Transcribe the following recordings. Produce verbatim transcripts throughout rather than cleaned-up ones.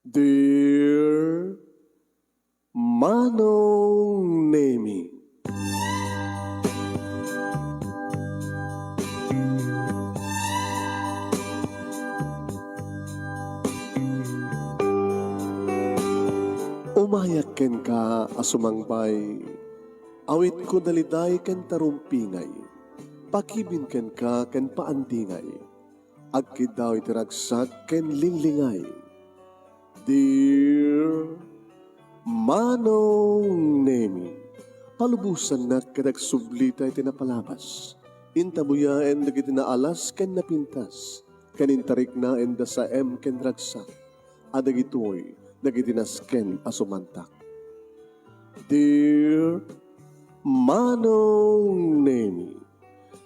Dear Manong Nemi. Umayak kenka a sumangbay, awitko daliday ken tarumpingay, pakibin kenka ken paandingay, agkiddaw iti ragsak ken linglingay. Dear Manong Nemi, palubosannak ket agsublita iti napalabas. Intabuyaen dagiti naalas ken napintas, ken intariknaen da saem ken ragsak, a dagitoy dagiti nasken a sumantak. Dear Manong Nemi,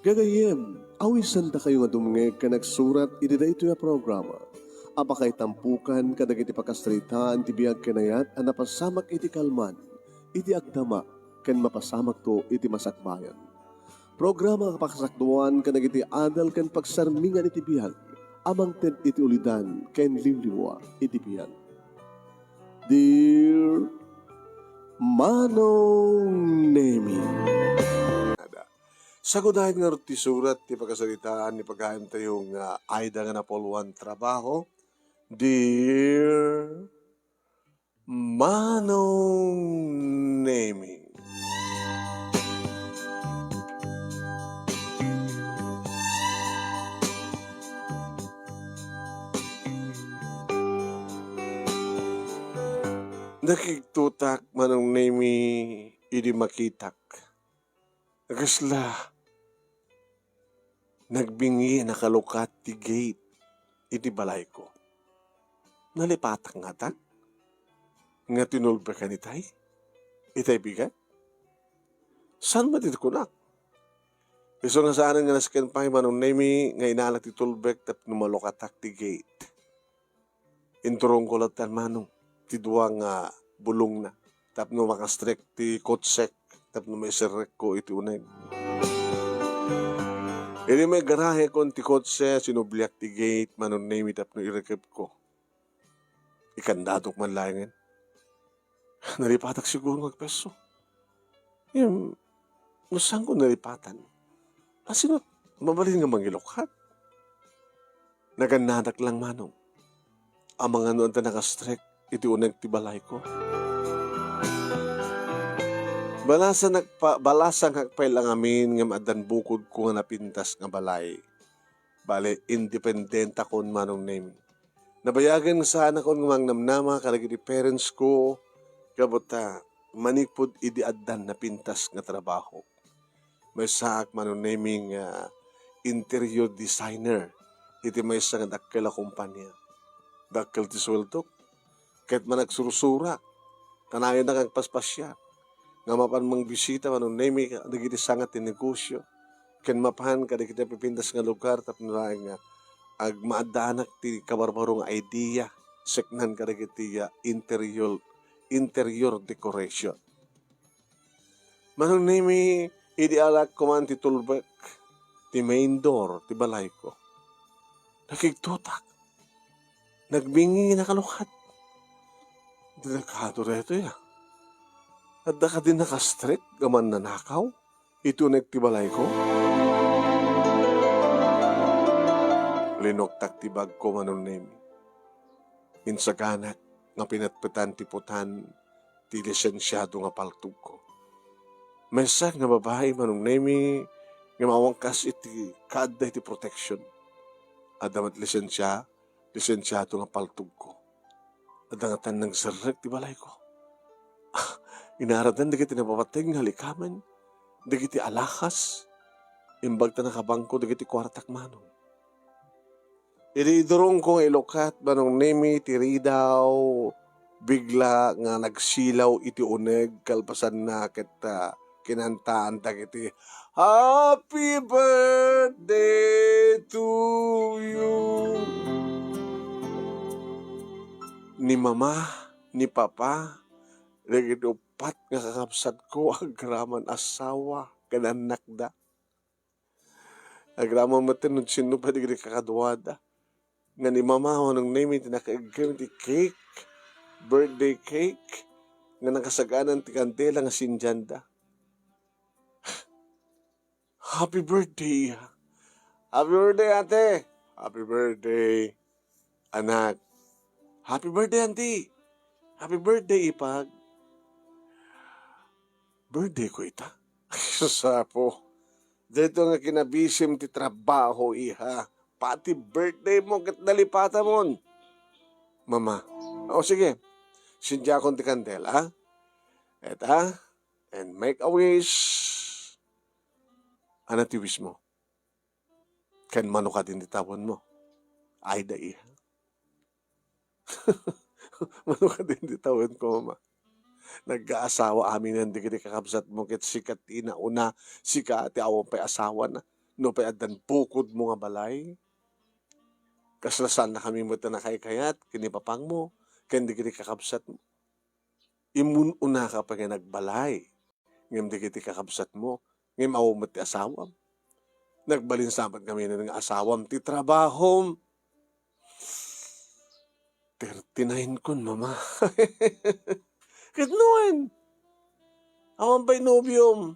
gagayyem, awisendakayo nga dumngeg ken agsurat iti daytoy a programa a pakaitampokan kadagiti pakasaritaan ti biag ken ayat a napasamak iti kalman, iti agdama, ken mapasamakto iti masakbayan. Programa a pakasakduan kadagiti adal ken pagsarmingan iti biag a mangted iti ulidan ken liwliwa iti biag. Dear Manong Nemi. Sagudayen ngarud ti surat ti pakasaritaan ni pagayamtayo nga Aida nga napuluan trabaho. Dear Manong Nemi. Nakigtotak, Manong Nemi, idi makitak. Kasla, nagbingi a nakalukat ti gate iti balayko. Nalipatak ngata nga tinulbekan itay? Itay bigat? Saan met iti kunak? Isu nga saanen nga nasken pay, Manong Nemi, nga inalak ti tulbek tapno malukatak ti gate. Inturongko latta, Manong, ti dua nga bulongna tapno makastrek ti kotsek tapno maiserrekko iti uneg. Idi maigarahekon ti kotse, sinubliak ti gate, Manong Nemi, tapno irikepko. Ikandadok man laengen. Nalipatak siguro nga agpesso. Ngem, no saanko nalipatan, asino mabalin nga mangilukat? Nagannadak lang, Manong. Amangan no adda nakastrek iti uneg ti balayko. Balasanak pa, balasangak pay la ngamin ngem addan bukodko nga napintas nga balay. Bale, independentakon, Manong Nemi. Nabayagen nga saanakon nga mangnamnama kadagiti parents ko, kabutta, manipud idi addan napintas nga trabaho. Maysaak, Manong Nemi, nga interior designer iti maysa nga dakkel a kompania. Dakkel ti sueldok. Ket managsursurak, kanayonak nga agpaspasiar, nga mapan mangbisita, Manong Nemi, kadagiti sanga ti negosio, ken mapan kadagiti napipintas nga lugar tapno laeng nga agmaaddaanak ti kabarbaro nga idea seknan kadagiti, ah, interior, interior decoration. Manong Nemi, idi alak koman ti tulbek, ti main door ti balayko, nakigtotak. Nagbingi nga nakalukat. Delikado daytoy, ah. Adda kadi nakastrek nga mannanakaw iti uneg ti balayko? Linuktak ti bagko, Manong Nemi. Insaganak nga pinetpetan ti putan ti lisensiado nga paltogko. Maysa nga babai, Manong Nemi, nga mawangkas iti kaadda iti protection. Adda met lisensia, lisensiado nga paltogko. Adda ngatan nagserrek ti balayko. Inaradan dagiti napapateg nga likamen, dagiti alahas, imbag ta nakabangko dagiti kuartak, Manong. Idi idurongko nga ilukat, Manong Nemi, ti ridaw, bigla nga nagsilaw iti uneg kalpasanna ket, ah, kinantaan dagiti "Happy birthday to you." Ni mama, ni papa, dagiti uppat nga kakabsatko agraman asawa ken annakda. Agraman met no sinno pay dagiti kakaduada. Nga ni mama, Manong Nemi, ti nakaiggem ti cake. birthday cake nga nakasaganan ti kandela nga sindianda. "Happy birthday, iha." "Happy birthday, ate." "Happy birthday, anak." "Happy birthday, auntie." "Happy birthday, ipag." "Birthday ko ita?" "Sapo. Daytoy nga kinabisim ti trabaho, iha. Pati birthday mo ket nalipatamon." "Mama." "O, sige. Sindiakon ti kandela, ha? Eta, and make a wish." "Ania ti wish mo? Ken mano kadin ti tawenmo?" "Ay, da, iha." "Mano kadin ti tawenko, mama? Nagkaasawa aminen dagiti kakabsatmo, ket sika ti nauna, sika ti awan pay asawana. Nupay addan bukodmo nga balay, kasla saannakami met a nakaykayat ken ni papangmo ken dagiti kakabsatmo. Immun-unaka pay nga nagbalay ngem dagiti kakabsatmo, ngem awan met ti asawam. Nagbalin sa met ngamin nga asawam ti trabahom." "Thirty-nine kon, mama." "Ket nuen? Awan pay nobiom?"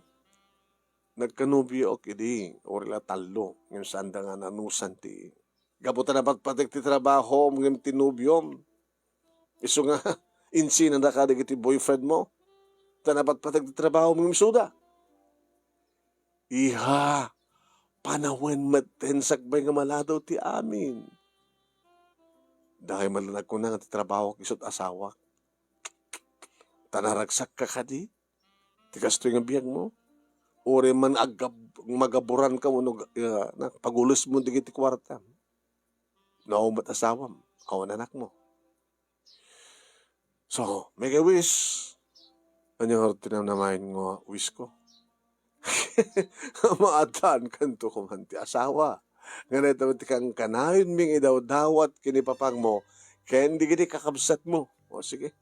"Nagkanobiok idi, uray la tallo, ngem saanda nga nanusan ti, gapu ta napatpateg ti trabahom ngem ti nobiom. Isu nga, insinanaka dagiti boyfriend mo, ta napatpateg ti trabahom ngem isuda." "Iha, panawen metten sakbay nga maladaw ti amin. Dakay man la nagkuna nga ti trabahok isu't asawak. Ta naragsakka kadi ti kastoy nga biagmo? Uray man aggab-, magaburanka wenno, ah, na, pagulesmo dagiti kuartam. No awan met asawam, awan anakmo." "So, make a wish." "Ania ngarud ti namnamaen nga wish ko?" "Maaddaankanto koman ti asawa. Nga dayta met ti kankanayonmi nga idawdawat ken ni papangmo ken dagiti kakabsatmo." "O, sige.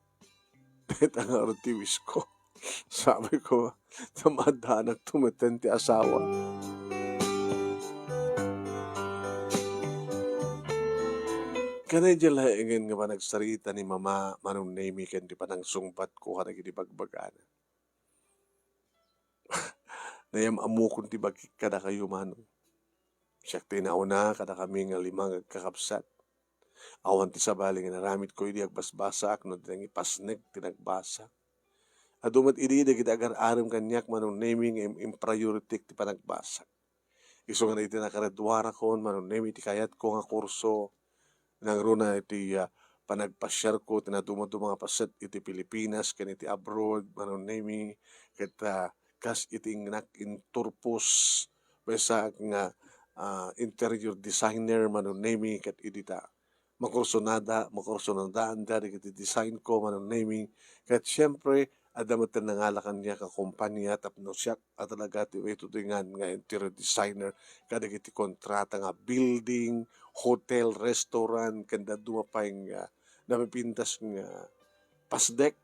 Dayta ngarud ti wish ko." Sabi ko, "Ta maaddaanakto metten ti asawa." Ken idiay laengen nga panagsarita ni Mama, Manong Nemi, ken ti panangsungbatko kadagiti bagbagana. Nayam-ammokon ti bagik kadakayo, Manong. Siak ti nauna kadakami nga lima nga agkakabsat. Awan ti sabali nga inaramidko idi agbasbasaak no di nangipasnek ti nagbasak. Adu met idi dagiti agar-arem kaniak, Manong Nemi, nga im-, imprioritik ti panagbasak. Isu nga iti nakagraduarakon, Manong Nemi, ti kayatko nga kurso, nangruna iti, ah, panagpasiarko ti nadumaduma nga paset iti Pilipinas ken iti abroad, Manong Nemi, ket, ah, kas iti ingnak inturpos, maysaak nga, ah, interior designer, Manong Nemi, ket idi ta makursunada, makursunadaanda dagiti design ko, Manong Nemi. Ket siempre, adda met ti nangala kaniak a kompania tapno siak a talaga ti maitudingan nga interior designer kadagiti kontrata nga building, hotel, restaurant, ken dadduma pay nga napipintas nga pasdek,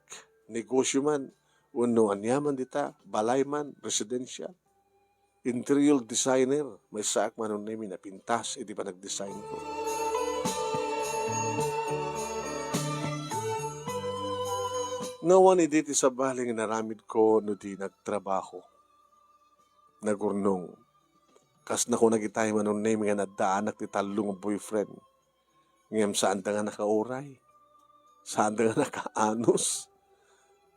negosyo man, wenno aniaman dita, balay man, residential. Interior designer, maysaak, Manong Nemi, napintas iti panagdesign ko. Ngawan idi ti sabali nga inaramidko no di nagtrabaho, nagurnong. Kas nakunak itay, Manong Nemi, nga naddaanak ti tallo nga boyfriend. Ngem saanda nga nakauray. Saanda nga nakaanus.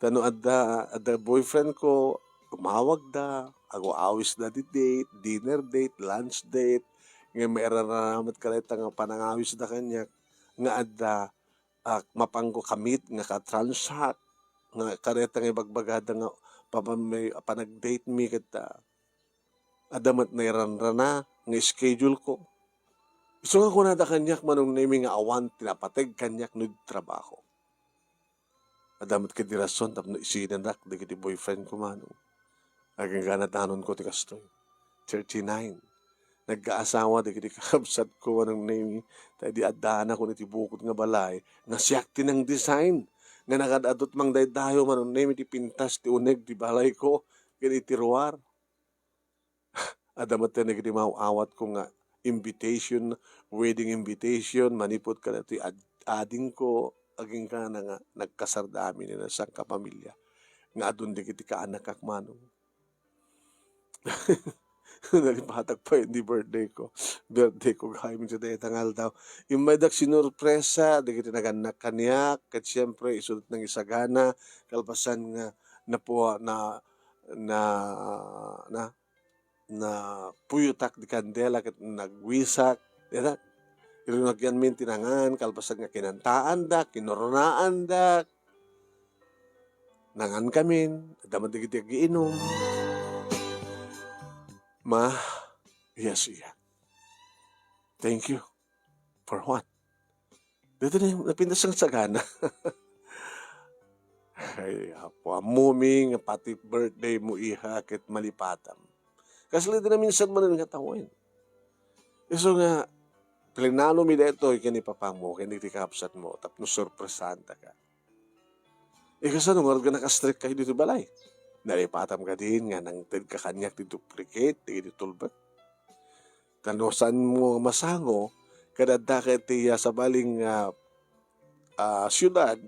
Ta no adda, adda boyfriend ko, tumawagda, agu-awisda ti date, dinner date, lunch date. Ngem mairararamat kadayta nga panangawisda kaniak nga adda, ah, mapanko kamit nga ka-transact, nga kadayta nga ibagbagada nga papan-, may panag-date mi ket, ah, adda met nairanrana nga schedule ko. Isu nga kunada kaniak, Manong Nemi, nga awan ti napateg kaniak no di trabaho. Adda met ketdi rason tapno isinanak dagiti boyfriend ko, Manong. Agingga nadanon ko ti kastoy. Thirty-nine. Nagkaasawa dagiti kakabsat ko, Manong Nemi, ta idi addaanakon iti bukod nga balay, nga siak ti nang-design, nga nakad-adut mangdaydayo, Manong Nemi, ti pintas ti uneg ti balay ko, ken iti ruar. Adda met dagiti maaw-awatko nga invitation, wedding invitation, manipud kadagiti ad-, adingko. Agingga na nga nagkasarda amin a sangkapamilya nga adun dagiti kaanakak, Manong. Nalipatak pay idi birthday ko. Birthday ko gayam iti dayta nga aldaw. Immaydak sinurpresa dagiti nagannak kaniak, ket siempre, isu dayta nangisagana, kalpasan nga napu-, na, na, na, napuyotak di kandela ket nagwisak, dita. Irunagyanmi ti nangan, kalpasan nga kinantaandak, kinoronaandak. Nangankamin, adda met dagiti agiinum. Ma, yes, iya. Thank you. For what? Dito na yung napintas ang sagana. Ay, apo, ammomi nga pati birthday mo, iha, ket malipatam. Kasla di naminsan manen nga tawen. Isu nga, plinano mi daytoy ken ni papamo, ken iti kakabsat mo, tapno sorpresaanta ka. Ikasano ngarud nga nakastrek kayo dito balay? Nalipatam kadin nga nangted ka kaniak ti duplicate, dagiti tulbek. Tano saan mo masango, kada adda ka iti, ah, sabaling, ah, ah, siudad,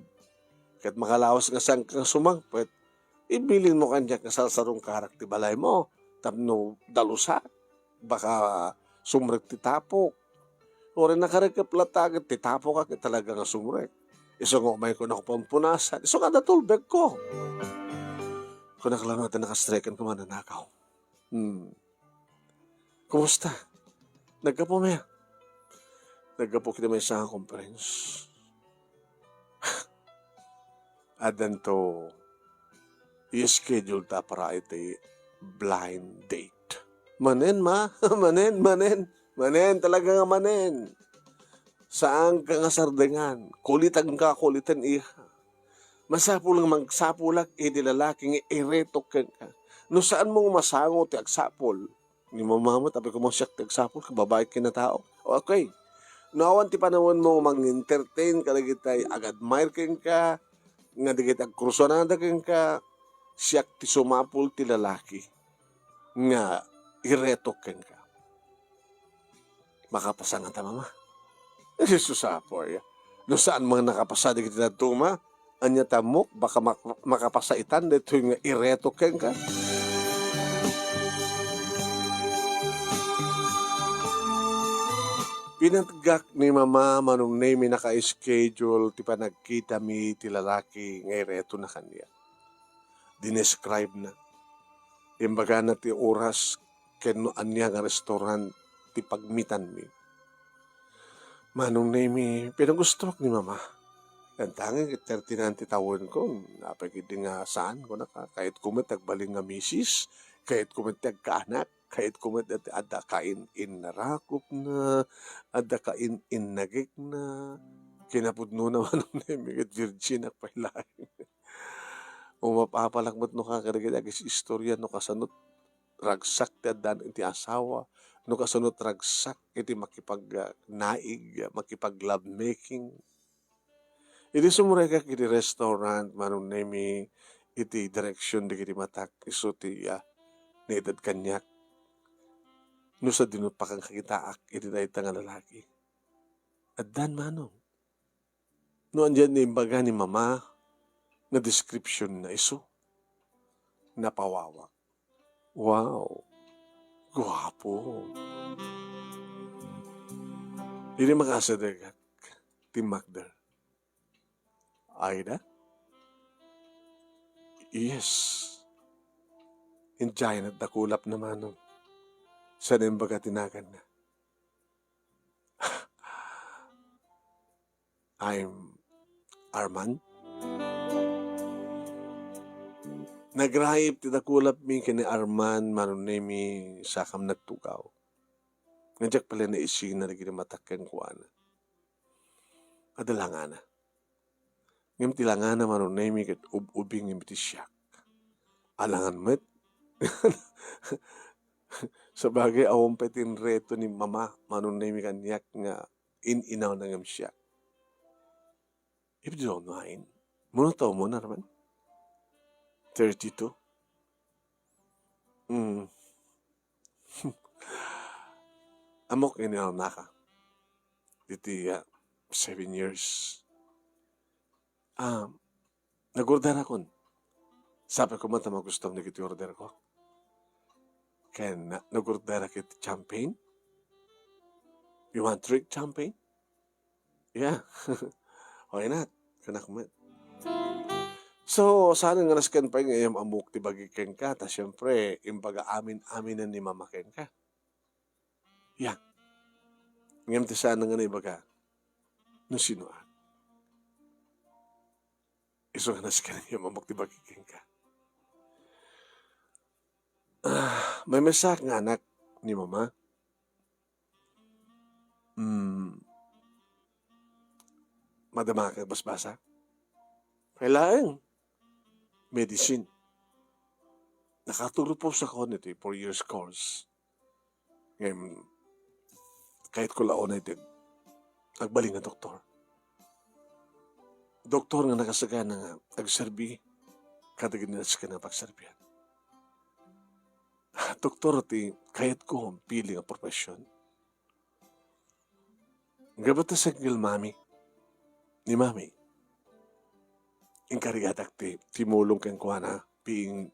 ket makalawas nga saan ka nga sumangpet, ibilin mo kaniak nga sarsarungkarak ti balay mo, tapno dalusak, baka sumrek ti tapok. Uray nakarekep latta ket ti tapok a ket talaga nga sumrek. Isu nga umayko, nako pampunasan. Isu nga adda tulbek ko. Kunak laeng nga nakastreken ko mananakaw. Hmm. Kumusta? Naggapu, Mia? Naggapu kita maysa nga conference. Addanto i-schedule ta para iti blind date. Manen, ma? Manen, manen. Manen, talaga nga manen. Saan ka nga sardengan. Kulitan ka, kulitan, iha. Masapul nga magsapulak iti lalaki nga iretok kenka. No saan mo nga masango ti agsapul, ni mama met, apay, koma siak ti agsapul, kababaik ken a tao. Okay. No awan ti panawen mo nga mang-entertain kadagiti ag-admire kenka, nga dagiti agkursuanada kenka, siak ti sumapul ti lalaki nga iretok kenka. Makapasa ngata, mama? Jesus, apo, aya. No saan man nakapasa dagiti dadduma, ania ta ammok, baka mak-, makapasa itan daytoy nga iretok kenka. Pinatgak ni mama, Manong Nemi, naka-schedule ti panagkitami ti lalaki nga iretona kaniak. Dinescribe na. Imbagana ti oras ken no ania nga restaurant ti pagmitanmi. Manong Nemi, pinagustoak ni mama. Ket tanging thirty-nine ti tawenko, apay ketdi nga saan, kunaka, kayatko met ti agbalin nga misis, kayatko met ti agkaanak, kayatko met ti adda kain-innarakopna, adda kain-innagekna. Kinapudnona, Manong Nemi, ket virginak pay laeng. Umap-apalak met no ka kadagiti agis-istorya no kasano ragsak ti addaan iti asawa, no kasano ragsak iti makipag-, ah, naig, makipag-lovemaking. Idi sumurekak iti restaurant, Manong Nemi, iti direksion dagiti matak, isu ti, ah, naited kaniak. No sadino pa kan kakitaak iti dayta nga lalaki. Addan, Manong. No ania ti imbaga ni mama nga description na isu, napawawak. Wow! Guapo! Idi makasadegak, timmakder. Aida? Yes. Indiana ti dakulapna, Manong. Saan imbaga ti naganna? I'm Arman. Nagraip ti dakulapmi ken ni Arman, Manong Nemi, sakam nagtugaw. Nga diak pay la naisina dagiti matak kenkuana. Adda langana. Ngem ti langana, Manong Nemi, ket ub-ubing ngem iti siak. Alangan met. Sabagay, awan pay ti inreto ni mama, Manong Nemi, kaniak nga in-inawna ngem siak. If you don't mind, muna taw muna, Arman. Thirty-two? Mm. Ammok, in-inawnaka. Iti, ah, seven years. Ah, nag-orderakon. Sapay koma ta magustom dagiti orderko. Ken na-, nag-orderak iti champagne. "You want drink champagne?" "Yeah." "Why not?" kunak met. So, saan nga nasken pay nga inyam-ammok ti bagi kenka, ta siempre, imbaga amin-aminen ni Mama kenka. "Yeah." Ngem ti saan nga naibaga, no sinoak. Isu nga nasken nga inyam-ammok ti bagi kenka. Ah, maymaysaak nga anak ni Mama. Hmm. Madama ka basbasa? Kailangan. Medicine. Nakaturo po sa kon iti four years course. Ngem, kayatko la unay ti agbalin nga doktor. Doktor nga nakasagana nga agserbi kadagiti nasken nga pagserbian. Doktor ti kayatko nga pili nga profession. Gapu ta single mommy ni Mami, inkarigatak ti, ti mulong kenkuana, being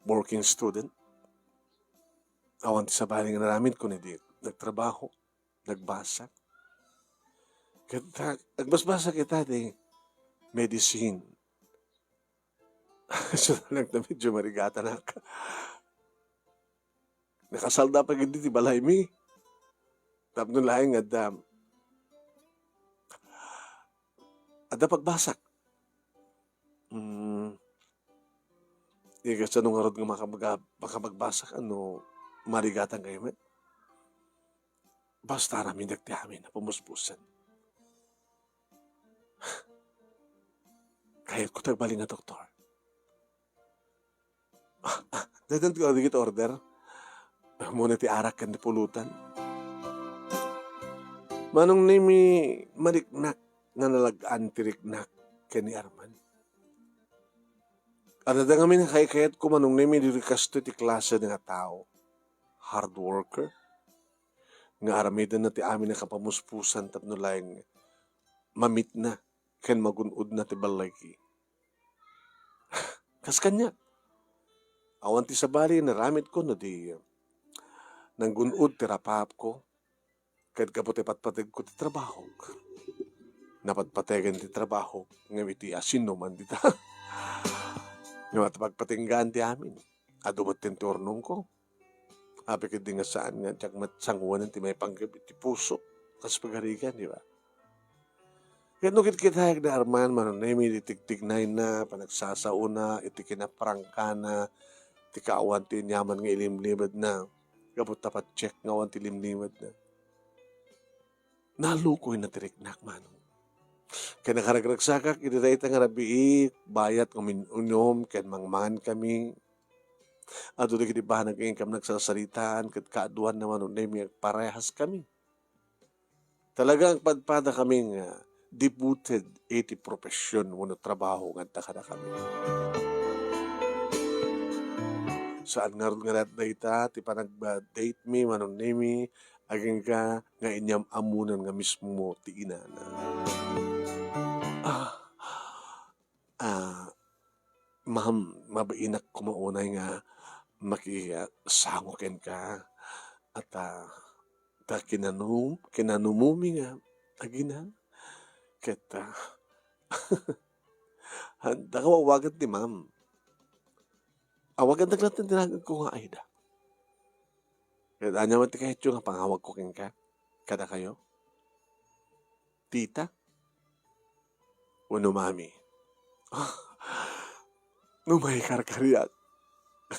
working student. Awan ti sabali nga naramidko idi nagtrabaho, nagbasa. Ket ta-, agbasbasa kita ti medicine. So, nagna medyo marigatanak. Nakasalda pa gid ti balaymi. Tapno laeng nga adda, adda pagbasak. Hmm. Igasano ngarud nga makabaga-, makapagbasak no marigatan kayo met? Basta aramidek ti amin a pamuspusan. Kayatko ti agbalin nga doktor. Ah, ah, daytan ti order, dagiti order. Ammona ti arak ken ti pulutan. Manong Nemi, mariknak nga nalag-an ti riknak ken ni Arman. Adda ngamin a kaykayatko, Manong Nemi, ditoy kastoy ti klase nga tao. Hard worker. Nga aramidenna ti amin a kapamuspusan tapno laeng mamitna ken magun-odna ti ballayki. Kas kaniak, awan ti sabali nga naramidko no di nanggun-od ti rapaapko, ket gapu ti patpategko ti trabahok. Napatpategen ti trabahok, ngem iti asino man dita. Nga mapagpatinggaan ti amin. Adu met ti urnongko. Apay ketdi nga saan nga diak met sanguanen ti maipanggep iti puso kas pagarigan, di ba? Ket no kitkitaek da Arman, Manong Nemi, iti tigtignayna, panagsasaona, iti kinaprangkana, ti kaawan ti aniaman nga ilimlimedna, gapu ta pattiek nga awan ti limlimedna. Nalukoyna ti riknak, Manong. Ket nakaragragsakak iti dayta nga rabii, bayat nga umin-unom ken mangmangan kami. Adu dagiti banag nga inkam nagsasaritaan ket kaaduanna, Manong Nemi, agparehas kami. Talaga, agpadpada kami nga devoted iti profession wenno trabaho nga adda kadakami. Saan ngarud nga dayta ti panagba-date mi, Manong Nemi, agingga nga inyam-ammonan nga mismo ti inana. Ah, ah, ma'am, mabainak koma unay nga makisango kenka. At, ah, ta kinanum-, kinanumomi nga agina. Ket, ah, handa ka awagan ti ma'am. Awagannak latta ti naganko nga Aida. Ket ania met ti kayatyo nga pangawagko kenka, kadakayo? Tita? Wenno mami? No maikarkariak,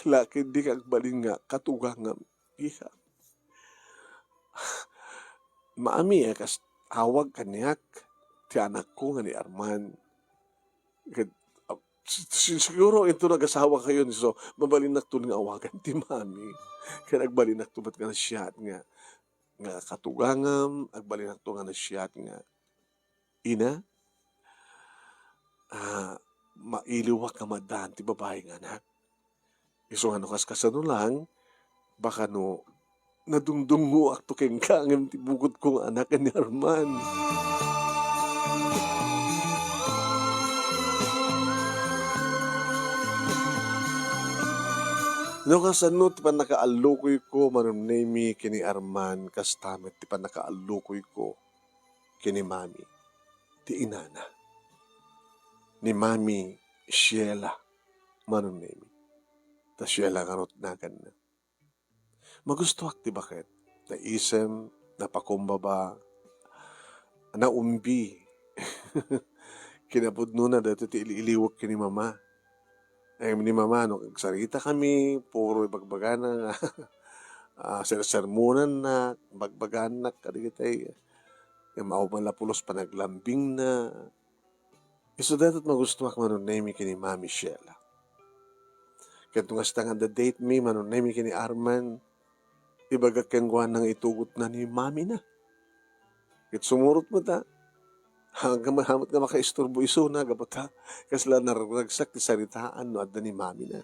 laeng dika agbalin nga katugangam, iha. Mami, a kas awag kaniak ti anakko nga ni Arman. Ket, ah, si-, si-, siguro inton nagasawa kayo, so, mabalinakton nga awagan ti mami. Ket agbalinakto met nga nasayaat nga, nga katugangam, agbalinakto nga nasayaat nga ina. Ah, mailiwak nga maaddaan ti babai nga anak. Isu nga no kaskasano lang, baka no nadungdungngoakto kenka ngem ti bukodko nga anak ni Arman. No kasano ti pannakaallukoyko, Manong Nemy, ken ni Arman, kasta met ti pannakaallukoyko ken ni Mami, ti inana, ni Mami Sheila, Manong Nemy. Ta Sheila ngarud naganna. Magustoak ti baket. Naisem, napakumbaba, naumbi. Kinapudnona daytoy ti ili-iliwek ken ni Mama. Em, ni Mama, no, agsaritakami, puro ibagbagana nga, ah, sersermonannak, bagbagannak, kadagitay, em, awan la pulos panaglambingna. Isu daytoy ti magustoak, Manong Nemy, ken ni Mami Sheila. Ket no kasta nga adda date mi, Manong Nemy, ken ni Arman, ibagak kenkuana nga itugotna ni Mamina. Ket sumurot met, a. Haanka met nga makaisturbo isuna, gapu ta kasla naragsak ti saritaan no adda ni Mamina.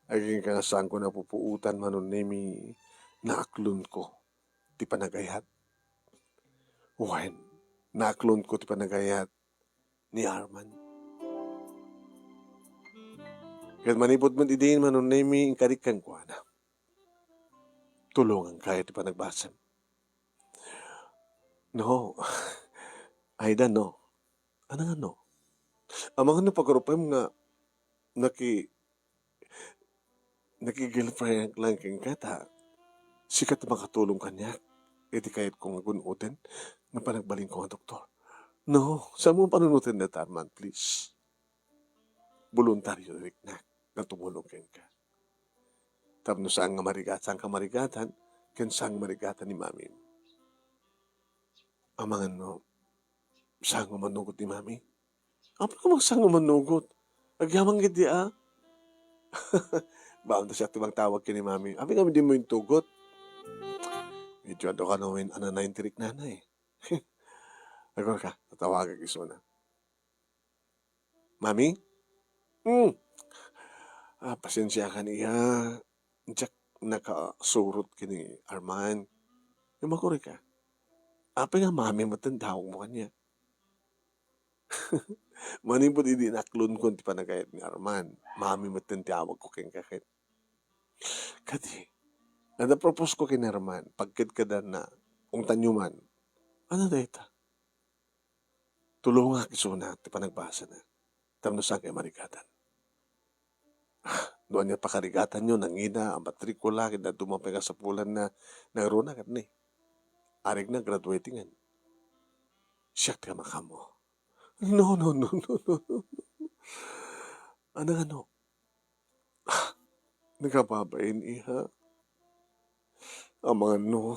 Agingga nga saanko napupuotan, Manong Nemy, naaklonko ti panagayat. Wen, naaklonko ti panagayat ni Arman. Ket manipud met idin, Manong Nemy, inkarik kenkuana. Tulongankayo ti panagbasem. No. Ayda, no. Ano nga, no? Amangan no pagarupem nga naki-, naki-girlfriend lang kenka ta sika ti makatulong kaniak iti kayatko nga gun-oten nga panagbalinko nga doktor. No, saanmo panunoten dayta, Arman, please. Boluntario ti riknak nga tumulong kenka. Tapno saan nga marigat-, saanka marigatan, ken saan nga marigatan ni Mami. Amangan no, saan nga manugot ni Mami? Apay nga saan nga manugot? Agyaman gid di, a. Baan ta siak ti mangtawag ken ni Mami. Apay nga dimo intugot? Medyo adu ka no, wen, ananayon ti riknana, e. Agurka, tatawagak isuna. Mami? Hmm. A, pasensiakan, iha. Diak nakasurot ken ni Arman. Ngem agurayka. Apay nga Mami met ti tawagmo kaniak? Manipud idi naaklonko ti panagayat ni Arman, Mami met ti tawagko kenka ket. Kadi, adda propose ko ken ni Arman, pagkedkedanna, ungtanyo man. Ano dayta? Tulongak isuna ti panagbasana. Tapno saankayo marigatan. Ah, no ania pakarigatanyo, nangina, amatrikula, ket dadduma pay nga sapulanna, nangruna ket ni. Arigna graduatingan. Siak ti kamakamo. No, no, no, no, no, no. Ano nga no? Ah, nagkababain, iha. Amangan no.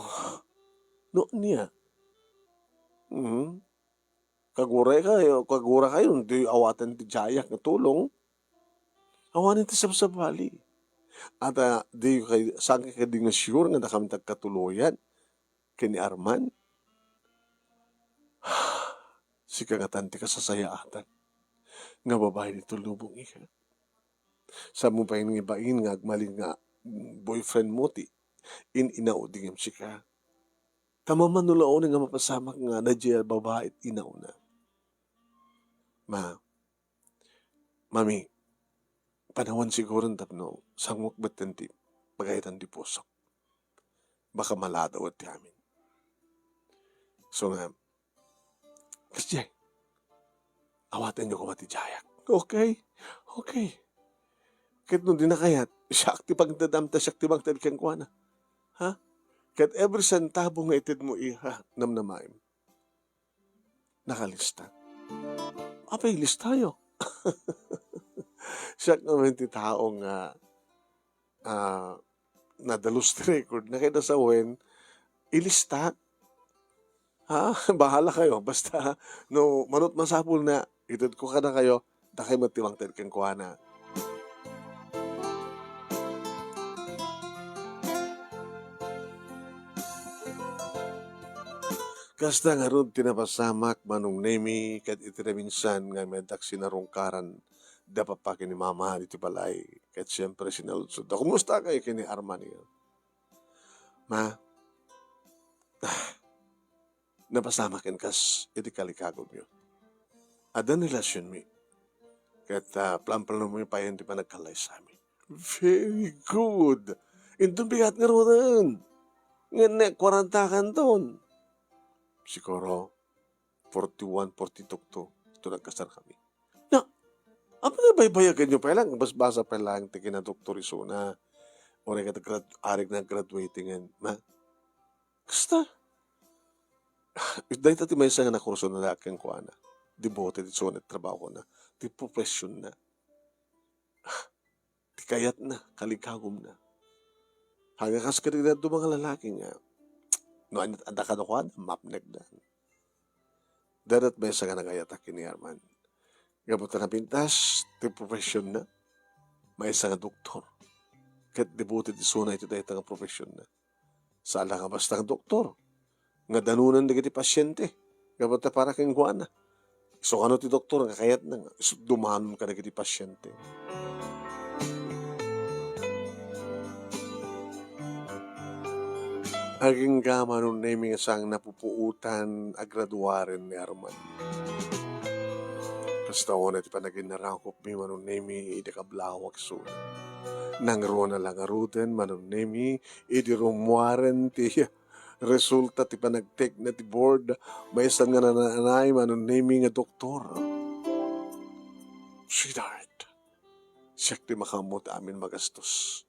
No, ania? Hmm? Kaguraykayo, kagurakayo, di awaten ti diayak nga tulong. Awanen ti sabsabali. Ata, di kay, saan kay kadi nga sure nga dakami ti agkatuloyan ken ni Arman? Sika ngatan ti kasasayaatan nga babai ditoy lubong, iha. Saanmo pay nga ibain nga agmalin nga boyfriend mo ti in-inaudi ngem sika. Ta mamano la unay nga mapasamak nga nadia babai ti inauna. Ma, Mami, panawen siguro tapno sanguek metten ti pagayatan ti pusok. Baka maladaw ti amin. So nga, kasdiay, awatenyo koma ti diayak. Okay? Okay. Ket no dina kayat, siak ti pagdadam ta siak ti mangted kenkuana. Ha? Ket every centavo nga itedmo, iha, namnamaem. Nakalista. Apay, listayo. Siak ngamin ti tao nga, ah, nadalus ti record na, kayat sawen, ilista. Ha? Bahala kayo. Basta, no, mano ti masapulna, itedko kadakayo, dakay met ti mangted kenkuana. Kasta ngarud ti napasamak, Manong Nemy, ket iti naminsan nga meddak sinarungkaran da papa ken ni mama ditoy balay. Ket siempre, sinaludsodda, "Kumusta kayo ken ni Arman?" Ma, ah, napasamak inkas iti kalikagumyo. Adda ni relasionmi. Ket, ah, plan-planommi payen ti panagkallaysami. Very good. Inton bigat ngaruden. Ngem ne, kwarentakanton. Siguro, forty-one, forty-two to nagkasarkami. Na, apay nga baybayaganyo pay laeng, basbasa pay laeng ti kinadoktor isuna. Uray ket grad-, arik na graduating, ma? Kasta. Dayta ti maysa nga nakursona da kenkuana. Devoted isuna ti trabahona, ti professionna, ti kayatna, kaligagumna. Haan nga kas kadagiti dadduma nga lalaki nga, no, ania, adda kadakuada, mapnekdan. Dayta ti maysa nga nagayatak ken ni Arman. Gapu ta napintas ti professionna, maysa nga doktor. Ket devoted isuna iti dayta nga professionna. Saan la nga basta nga doktor, nga danunan dagiti pasiente, gapu ta para kenkuana. Isu kano ti doktor nga kayatna nga isu dumanon kadagiti pasiente. Agingga, Manong Nemi, nga saan napupuotan a graduaren ni Arman. Kasta unay ti panaginnarakupmi, Manong Nemi, idi kablawak isuna. Nangruna la ngaruden, Manong Nemi, idi rummuaren ti resulta ti panagtekna ti board, maysa nga nanaanay, Manong Nemi, nga doktor. Sweetheart, siak ti makaammo ti amin magastos.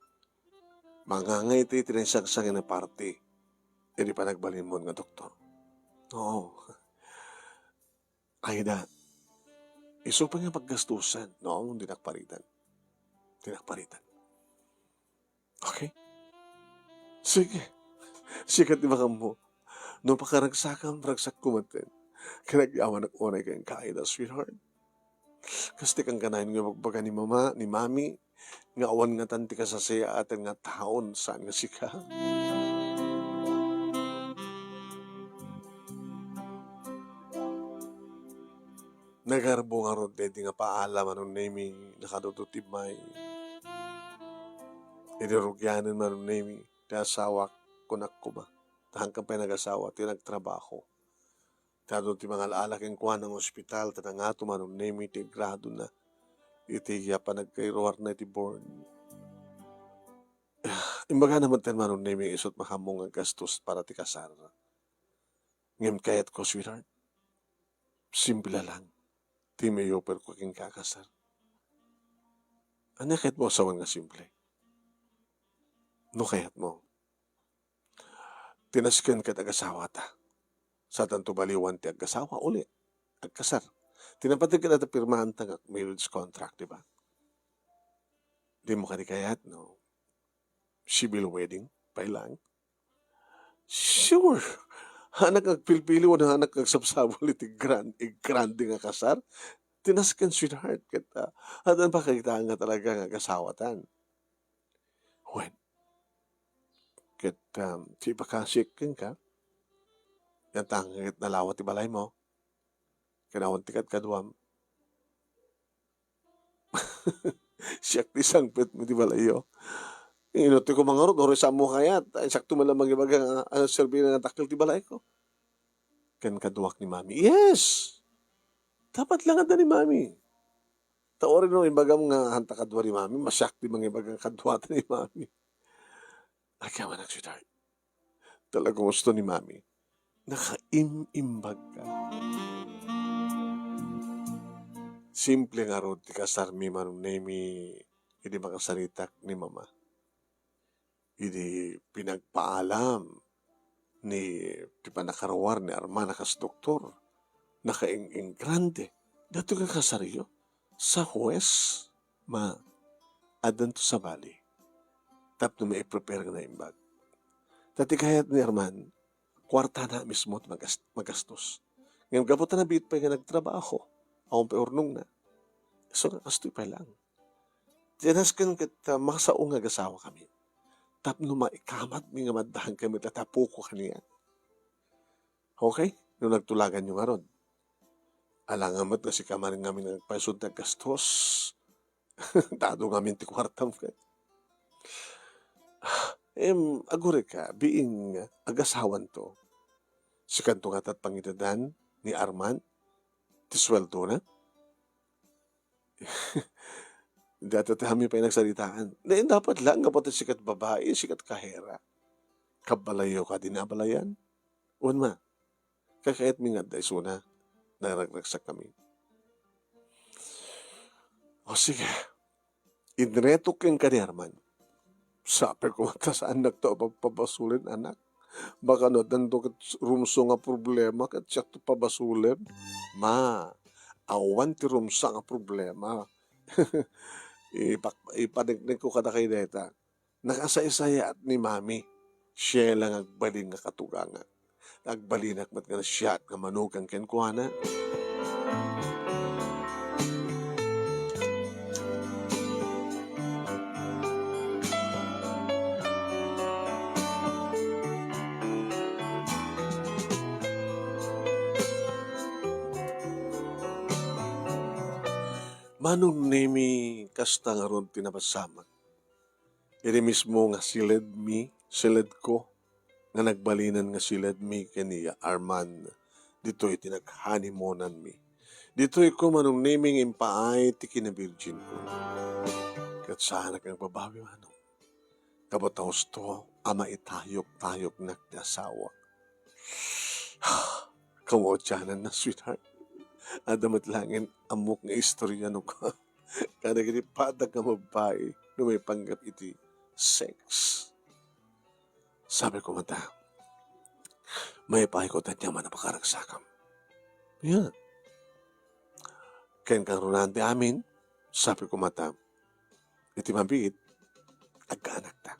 Mangangay ti, ti naisangsangi nga parte idi panagbalinmo nga doktor. Oo. Aida, isu pay nga paggastusan, no? Dinak paritan. Dinak paritan. Okay? Sige. Sika ti makaammo. No pakaragsakam, ragsakko met. Kinagyamanak unay kenka, Aida, sweetheart. Kas ti kankanayon nga ibagbaga ni Mama, ni Mami, nga awan ngatan ti kasasayaatan nga taon saan nga sika. Nagarbo ngarud daydi nga paalam, Manong Nemi, nakadudo ti may. Idi rugianen, Manong Nemi, ti asawak, kunak koma, ta haankan pay nagasawa, ti nagtrabaho. Ta adu ti mangal-ala kenkuana nga ospital, ta nangato, Manong Nemi, ti gradona iti ya panagkairuarna iti board. Imbagana met ten, Manong Nemi, isut' makaammo nga gastos para ti kasar. Ngem kayatko, sweetheart, simple lang ti maiofferko kenka a kasar. Ania kayatmo a sawen nga simple? No kayatmo, ti nasken ket agasawata. Saantanto baliwan ti aggasawa, uli, agkasar. Ti napateg ket adda pirmaanta nga marriage contract, di ba? Dimo kadi kayat, no? Civil wedding pay lang. Sure. Haanak agpilpili wenno haanak agsabsabol iti grand, igrande nga kasar. Ti nasken, sweetheart, ket, ah, addan pakakitaan nga talaga nga agasawatan. Wen, ket, um, ti ipakasik kenka, yan ta ket nalawa ti balaymo. Ken awan ti kadkaduam. Siak ti sangpet mo ti balayyo. Inutto ko mangarud, uray saanmo kayat, ay, siakto man lang mangibaga nga, ah, serbi nga dakkel ti balayko. Ken kaduak ni Mami, yes! Dapat lang adda ni Mami. Ta uray no ibagam nga hanta kadua ni Mami, masiak ti mangibaga nga kaduata ni Mami. Agyamanak, sweetheart. Talaga gusto ni Mami. Nakaim-imbag ka. Simple ngarud ti kasarmi, Manong Nemi, idi makasaritak ni Mama. Idi pinagpaalam ni, ti pannakaruar ni Arman a kas doktor, nakaing-inggrande. Daytoy nga kasaryo, sa huwes, ma, addanto sabali. Tapno maiprepare nga naimbag. Ta ti kayat ni Arman, kuartana mismo ti magas-, magastos. Ngem gapu ta nabiit pay nga nagtrabaho, awan pay urnongna. So, kastoy pay lang. Ti nasken ket, ah, masao nga agasawakami. Tapno maikamatmi nga maddankami ta tapoko kaniak. Okay? No nagtulaganyo ngarud. Alangan met nga sika manen ngamin nga agpayso ti aggastos. Ta adu ngamin ti kuartam ket. Em, agurayka, being agasawanto. Sikanto ngata ti pangidadan ni Arman ti suweldona? Dayta ti amin pay nagsaritaan. Dayta dapat lang nga ba't sikat babai, sikat kahera. Kabbalayyo kadi nga abalayan? Wen ma, kakayatmi nga adda isuna, naragragsakkami. O sige, inretok kenka ni Arman. Sabi ko, ta saannak ta pagpabasolen, anak. Baka no, addanto ket rumso nga problema, ket siak to pabasolen. Ma, awan ti rumsa nga problema. Ipak-, ipaneknekko kadakayo dayta. Nakasaysayaat ni Mami Sheila nga agbalin nga katugangak. Agbalinak met nga siak nga manugang kenkuana. Manong Nemi, kasta ngarud ti napasamak. Iti mismo nga siledmi, siledko, nga nagbalinan nga siledmi ken ni Arman, ditoy ti naghanimonanmi. Ditoy ko, Manong Nemi, nga impaay ti kinabirjinko. Ket saanak nga agbabawi, Manong. Kabataosto a maitayok-tayoknak ti asawak. Kamaudiananna, sweetheart. Adda met laeng ammok nga istorya no ka. Kadagiti patag nga babbai no maipanggep iti sex. Sabi ko met, "Maipaayko dayta a mapakaragsakam." Yeah. Ken kangrunan ti amin, sabi ko met, "Iti mabiit, agkaanakta."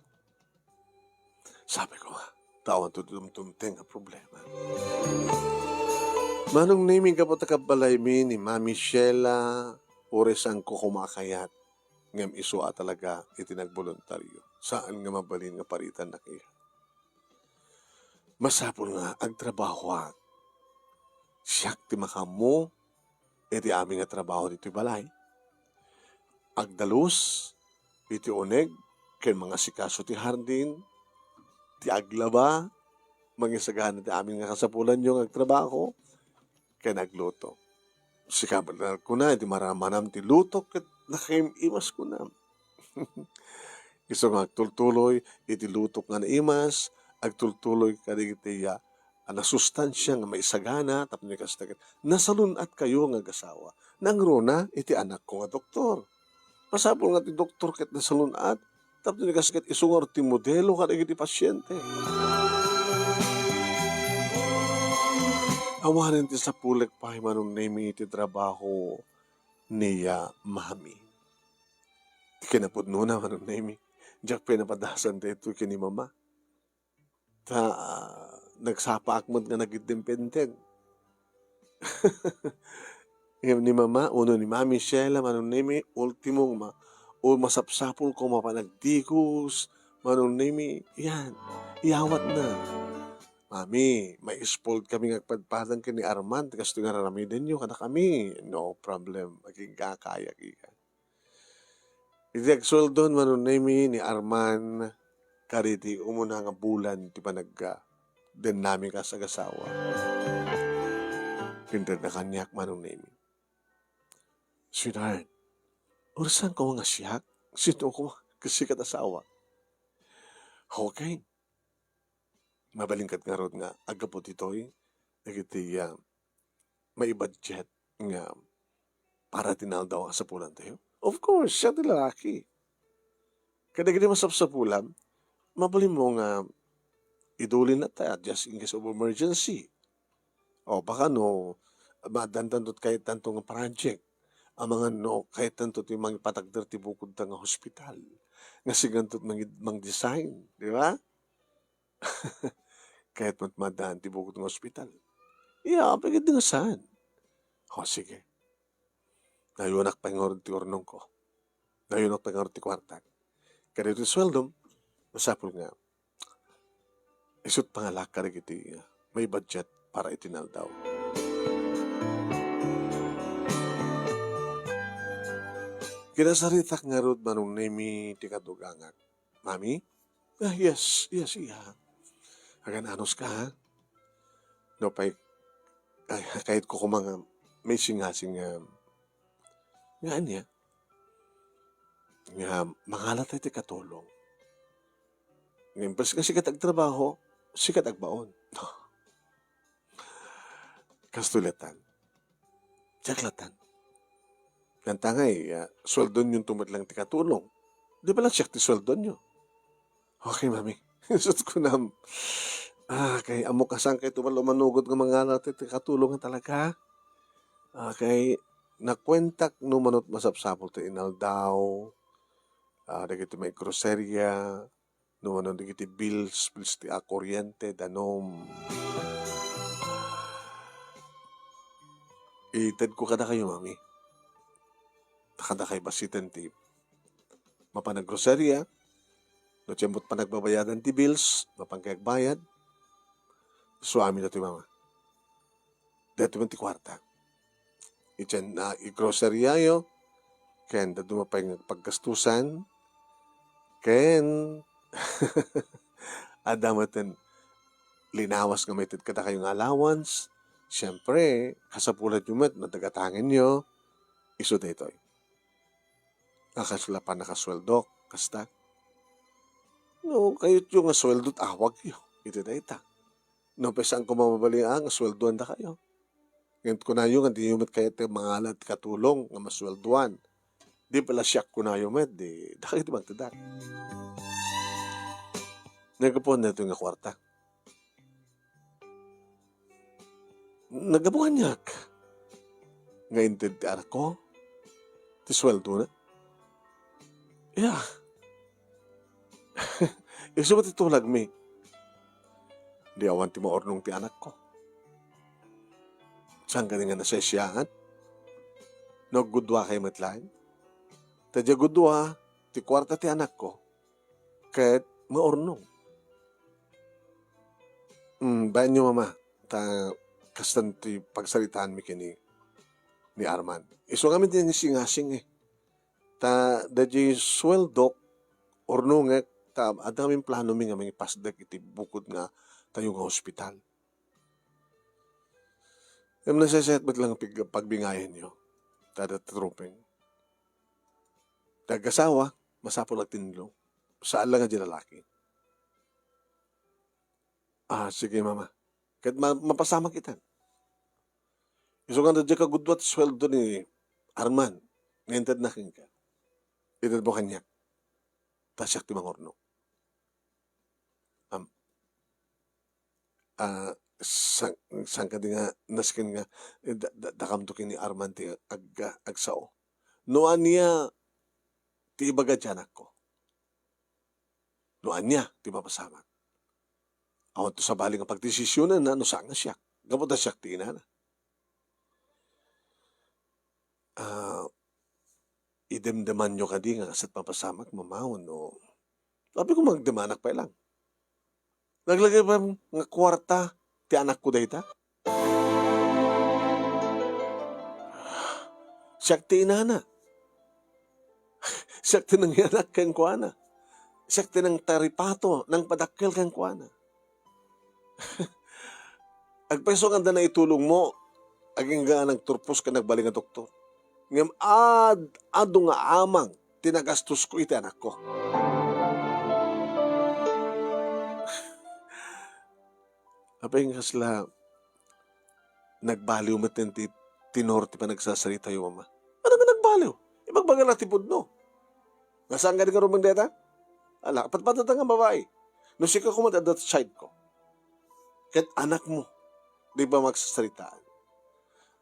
Sabi ko, "Ta awan to dumdumteng a problema." Manong Nemi, gapu ta kabbalaymi ni Mami Sheila, uray saanko koma a kayat, ngem isu a talaga iti nagboluntario. Saan nga mabalin nga paritannak iya. Masapul nga agtrabahoak. Siak ti makaammo iti amin nga trabaho ditoy balay. Agdalus iti uneg ken mangasikaso ti hardin, ti aglaba, mangisagana ti amin nga kasapulanyo nga agtrabaho, ken agluto. Sika met la kuna iti maramanam ti luto ket nakaim-imas kunam. Isu nga agtultuloy iti lutok nga naimas, agtultuloy kadagiti, ah, a nasustansia nga maisagana, tapno kasta ket nasalun-atkayo nga agasawa. Nangruna iti anakko nga doktor. Masapul nga ti doktor ket nasalun-at, tapno kasta ket isu nga ti modelo kadagiti pasiente. Awanen ti sapulek pay, Manong Nemi, iti trabaho ni, ah, Mami. Ti kinapudnona, Manong Nemi, diak pay napadasan daytoy ken ni Mama. Ta, ah, nagsapaak met nga nagindependent. Ngem ni Mama, wenno ni Mami Sheila, Manong Nemi, ultimo nga ma-, o masapsapul koma a panagdigos, Manong Nemi, yan, iyawatna. "Mami, ma-spoiled kami nga agpadpadang ken ni Arman, ti kastoy nga ar-aramidenyo kadakami." "No problem, agingga kayak, ika." Iti agsueldon, Manong Nemi, ni Arman, kadagiti umuna nga bulan ti panagdennami kas agasawa, kinunana kaniak, Manong Nemi, "Sweetheart, uray saan koma nga siak? Sino koma? Kas sika ti asawa." Okay. Mabalin ket ngarud nga aggapu ditoy dagiti, ah, maibudget nga para ti naldaw a kasapulantayo? Of course, siak ti lalaki. Kadagiti masapsapulam, mabalinmo nga idulinna ta just in case of emergency. O baka no, maaddantanto ti kayattanto nga project. Amangan no kayattanto ti mangipatagder ti bukodta nga hospital. Nga siganto ti mangi-, mangdesign, di ba? Kayatmo ti maaddaan ti bukod nga ospital. Iya, apay ket di nga saan. O, sige. Nayonak pay ngarud ti urnongko. Nayonak pay ngarud ti kuartak. Kadagiti sueldom, masapul nga isu't pangalak kadagiti, ah, maibudget para iti naldaw. Kinasaritak ngarud, Manong Nemi, ti kadugangak. "Mami?" "Ah, yes, yes, iya." "Agan-anos ka, ha? No pay, ay, kayatko koma nga maisingasing nga, nga ania? nga mangala tayo ti katulong. Nga imbes nga sika ti agtrabaho, sika ti agbaon. Kastoy latta. Diak latta. Nganta ngay, ah, sueldonyonto met lang ti katulong. Di ba lang siak ti sueldonyo? Okay, mami. Sus, kunam. Ah, kay ammok a saan kayto man umanugod nga mangala ti, ti katulong nga talaga. Ah, kay nakuentak no mano't masapsapul ti inaldaw, ah, dagiti may groceria, no mano dagiti bills, bills ti, ah, kuryente, danum. Itedko kadakayo, mami. Ta kadakayo bassiten ti mapan aggroceria, no tiempo't panagbabayadan ti bills, mapan kay agbayad. Suami datoy, mama. Daytoy met ti kuarta. Idiay, ah, igroceria-yo, ken dadduma pay nga paggastusan, ken adda met ti linawas nga maited kadakayo nga allowance. Siempre, kasapulanyo met no dagatangenyo, isu daytoy. A, kasla pannakasueldok, kasta. No, kayatyo nga sueldo, awagyo iti dayta. No, pay saanko mababalia nga sueldoandakayo. Ngem kunayo nga diyo met kayat ti mangala ti katulong nga masueldoan. Di pay la siak kunayo met, di, dakay ti mangtedak. Naggapuan daytoy nga kuarta. Naggapu kaniak nga inted ti anakko ti sueldona. Ya. Isu met ti tulagmi. Di awan ti maurnong ti anakko. Saan kadi nga nasisiaat? No aggudua kay met laeng. Ta diay gudua ti kuarta ti anakko ket maurnong. Mm, bayanyo, mama, ta kastan ti pagsaritaanmi ken ni, ni Arman. Isu ngamin ti nangisingasing, eh. Ta daydiay sueldok, urnongek, ta adda ngamin planomi nga mangipasdek iti bukod nga tayo nga hospital. Ngem nasaysayat met lang pig-, pagbingayanyo, ta adda ti rumbeng. Ti agasawa, masapul a tinlo. Saan lang a di lalaki. Ah, sige, mama. Ket ma-, mapasamak itan. Isu nga daydiay kagudua ti sueldo ni Arman, nga intedna kenka. Itedmo kaniak. Ta siak ti mangurno. Am, ah, san-, saan kadi nga nasken nga, eh, da-, da-, dakamto ken ni Arman ti ag-, agsao? No ania ti ibaga ti anakko? No ania ti mapasamak? Awanto sabali nga pagdesisionanna no saan nga siak, gapu ta siak ti inana. Ah, idemdemanyo kadi nga kasat mapasamak, mama, wenno? Apay ko, magdemanak pay lang. Naglagipem nga kuarta ti anakko dayta? Siak ti inana. Siak ti nangianak kenkuana. Siak ti nangtaripato, nangpadakkel kenkuana. Agpayso nga adda naitulongmo, agingga nga nagturpos ken nagbalin nga doktor. Ngem ad-, adu nga amang ti nagastosko iti anakko. Apay nga kasla nagbaliw met ti tenor ti panagsasaritayo, mama? Ania nga nagbaliw? Ibagbaga la ti pudno. Nga saan kadi nga rumbeng dayta? Ala, patpatata nga babai. No sika koma ti adda ti side ko. Ket anakmo, di ba magsasaritaan?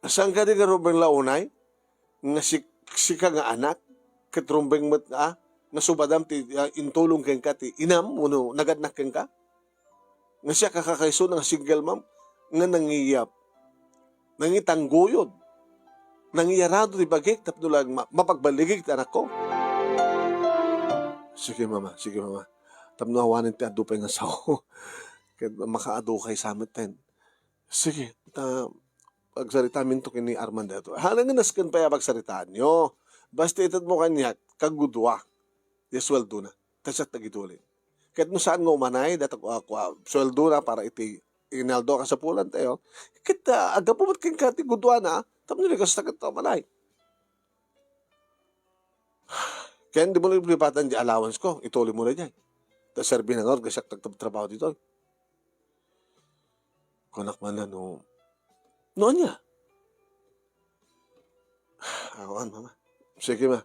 Nga saan kadi nga rumbeng la unay? Nga sik-, sika nga anak, ket rumbeng met, ah, nga subadam ti, ah, intulong kenka ti inam, wenno nagadnak kenka? Nga siak a kakaiso nga single mom, nga nangiyap, nangitangguyod, nangiyarado ti bagik tapno lang ma-, mapagballigig ti anakko. Sige, mama. Sige, mama. Tapno awanen ti adu pay nga sao. Ket makaadu kay sa metten. Sige, ta agsaritaminto ken ni Arman daytoy. Haan nga nasken pay a pagsaritaanyo. Basta itedmo kaniak, kagudua, ti sueldona. Ta siak ti agidulin. Ket no saan nga umanay, dayta, ah, kua, sueldona para iti inaldaw a kasapulantayo. Ket, ah, aggapu met kenka ti guduana, tapno di kasta ket umanay. Ken dimo liplipatan ti allowance ko, ituloy mo daydiay. Ta serbi na ngarud nga siak nagtrabaho ditoy. Kunak man la no, no ania? Awan, mama. Sige, ma.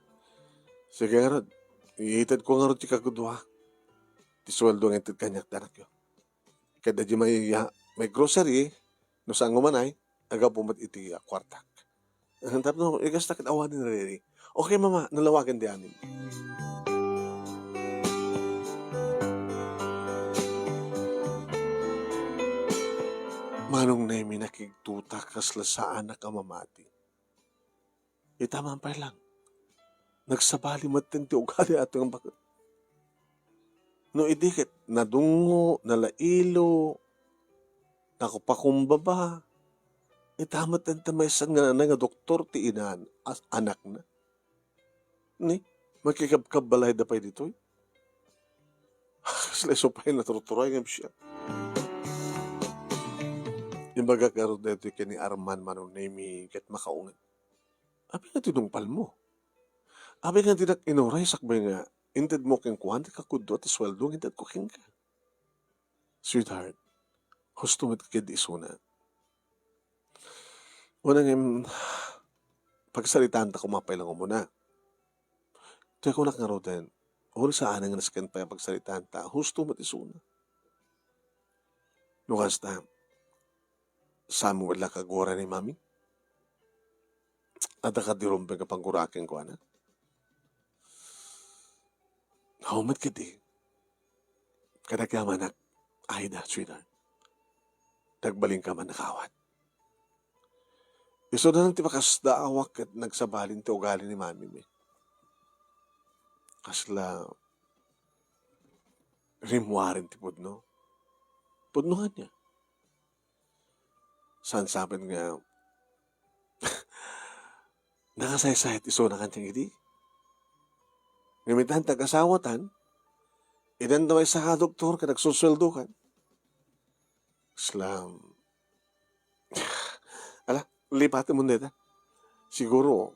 Sige ngarud. Itedko ngarud ti kagudua. Ti sueldo nga inted kaniak ti anakyo. Ket daydiay may, may grocery, no saan nga umanay, agapu met iti, ah, kuartak. Tapno igasta ket awanen riri. Okay, mama, nalawagan ti amin. Manong Nemi, nakigtuta kasla saanak a mamati. Ita man pay lang. Nagsabali met ti ugali ato nga baket. No idi ket nadungngo, nalailo, nakupakumbaba, ita met ti maysa nga nanay nga doktor ti inan, as-, anakna. Ni, makikabkabbalayda pay ditoy. Kasla isu pay naturturay nga siak. Imbagak ngarud daytoy ken ni Arman, Manong Nemi, ket makaunget. Apay nga tinungpalmo? Apay nga dinak inuray sakbay nga intedmo kenkuana ti kagudua ti sueldo nga intedko kenka? Sweetheart, husto met ket isuna. Una ngem, pagsaritaanta koma pay lang umuna. Ti kunak ngaruden, uray saan nga nasken pay a pagsaritaanta, husto met isuna. No kasta, saan mo met la kaguara ni Mami? Adda kadi rumbeng a pangguraan kenkuana? Awan met kadi. Kada kamanak, Aida, sweetheart. Nagbalinka man a kawat. Isuda ti pakasdaawak ket nagsabalin ti ugali ni Mami mi. Kasla rimmuaren ti pudno. Pudno ania? Saan saben nga nakasaysayat isuna kaniak idi? Ngem itan ti agasawatan, idan ti maysa a doktor ket agsusueldokan. Islam. Ala, lipaten mo dayta. Siguro,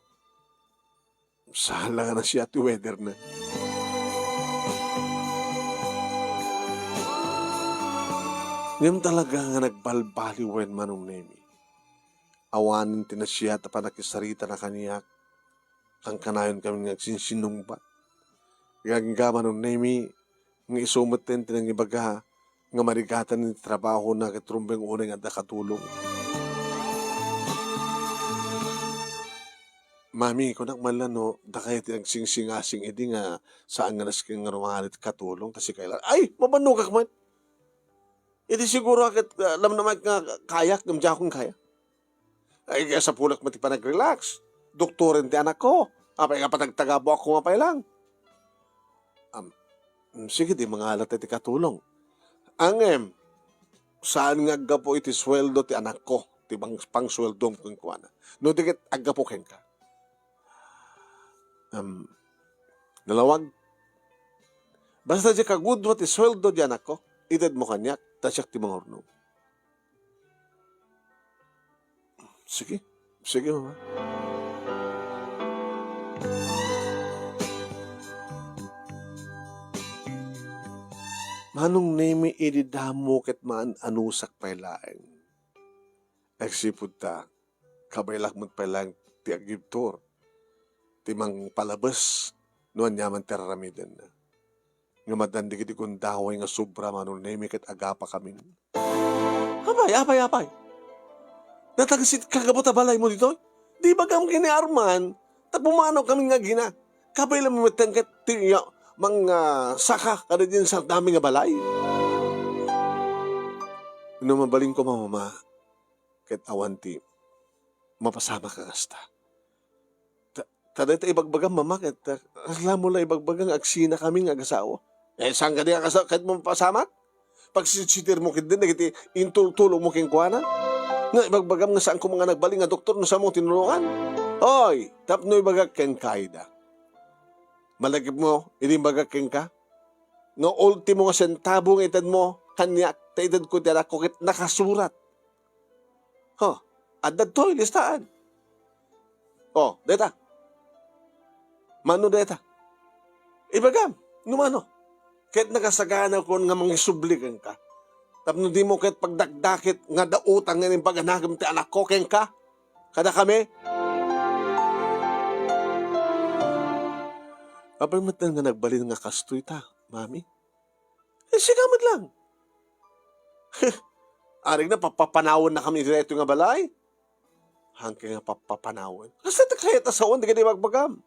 saan la nga nasiat ti weather na. Ngem talaga nga nagbalbaliwen, Manong Nemi. Awanen ti nasiat a pannakisarita na kaniak. Kankanayon kami nga agsinsinungbat. Gangga, Manong Nemi, nga isu met ti nangibaga nga marigatan ti trabahona ket rumbeng unay nga adda katulong. Mami, kunak man la no, dakay ti agsinsingasing idi nga saan nga nasken nga rumangan iti katulong, ta sika la. Ay, mabannogak met. Idi siguro ket, ah, namnamaek nga kayak, ngem diakon kaya. Ay, kaya sapulak met ti panag-relax. Doktoren ti anakko. Apay nga patagtagabuakko nga pay lang. Am, mm, sige, di mangala ti katulong. Ngem, saan nga aggapu iti sueldo ti anakko, ti pang-, pangsueldom kenkuana. No di ket aggapu kenka. Am, nalawag. Basta di kagudua ti sueldo ti anakko, itedmo kaniak, ta siak ti mangurno. Sige. Sige, mama. Manong Nemi, idi damo ket maan-anusak pay laeng. Agsipud ta, kabaelak met pay laeng ti aggibtur, ti mangpalabes no aniaman ti ar-aramidenna. Ngem addan dagiti gundaway nga sobra, Manong Nemi, ket agapakamin. Apay, apay, apay? Natagsit ka gapu ta balaymo ditoy? Di bagam ken ni Arman, ta pumanaw kami nga agina. Kabaelam metten ket ti, ya, mang, ah, saka kada din sa dami nga balay. No mabalinko, mama, ket awan ti mapasamak a kasta. Ta, ta dayta ibagbagam, mama, ket, ah, kasla mo la ibagbaga nga agsina kami nga agasawa. Eh, saan kadi nga agasawa ket mapasamak? Pagsitsitirmo ketdi dagiti intultulongmo kenkuana. Nga ibagbagam nga saan koma nga nagbalin nga doktor no saan mo tinulongan. Oy, tapno ibagak kenka, Aida. Malagipmo, idi imbagak kenka, nga ultimo nga sentabo nga itedmo kaniak, ta itedko ti anakko ket nakasurat. Ho, adda ditoy listaan. Oh, dayta. Mano dayta? Ibagam, no mano, ket nakasaganakon nga mangisubli kenka. Tapno dimo ket pagdakdakit nga adda utang nga imbaganakem ti anakko kenka, kadakami. Apay met nga nagbalin nga kastoy ta, Mami? Eh, sika met lang. Arigna, papapanawen na kami daytoy nga balay. Haanka nga papapanawen. Kasta ti kayat a sawen dagiti ibagbagam.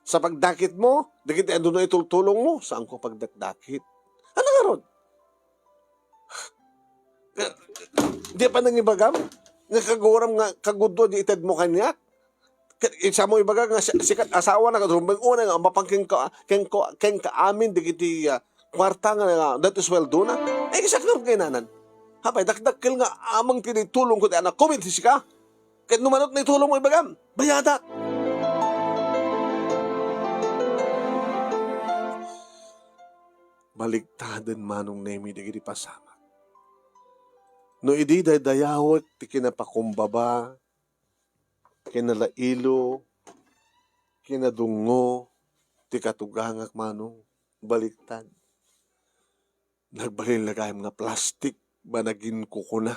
Sa pagdakitmo, dagiti adu nga itultulongmo, saanko pagdakdakit. Ano ngarud? Di pa nangibagam? Nga kaguram nga kagudua di itedmo kaniak? Ket isamo ibaga nga si-, sikat asawana ket rumbeng unay nga mapan kenka, kenka, kenka amin dagiti, ah, kuarta nga, nga dagiti suweldona. Eh, isak nga kaynanan. Apay, dakdakkel nga amang ti naitulongko ti anakko, iti sika. Ket no manok naitulongmo, ibagam, bayadak. Baliktaden, Manong Nemi, dagiti pasamak. No idi daydayawek ti kinapakumbaba, kinalailo, kinadungngo ti katugangak, Manong, baliktad. Nagbalin la gayam nga plastik, managinkukuna,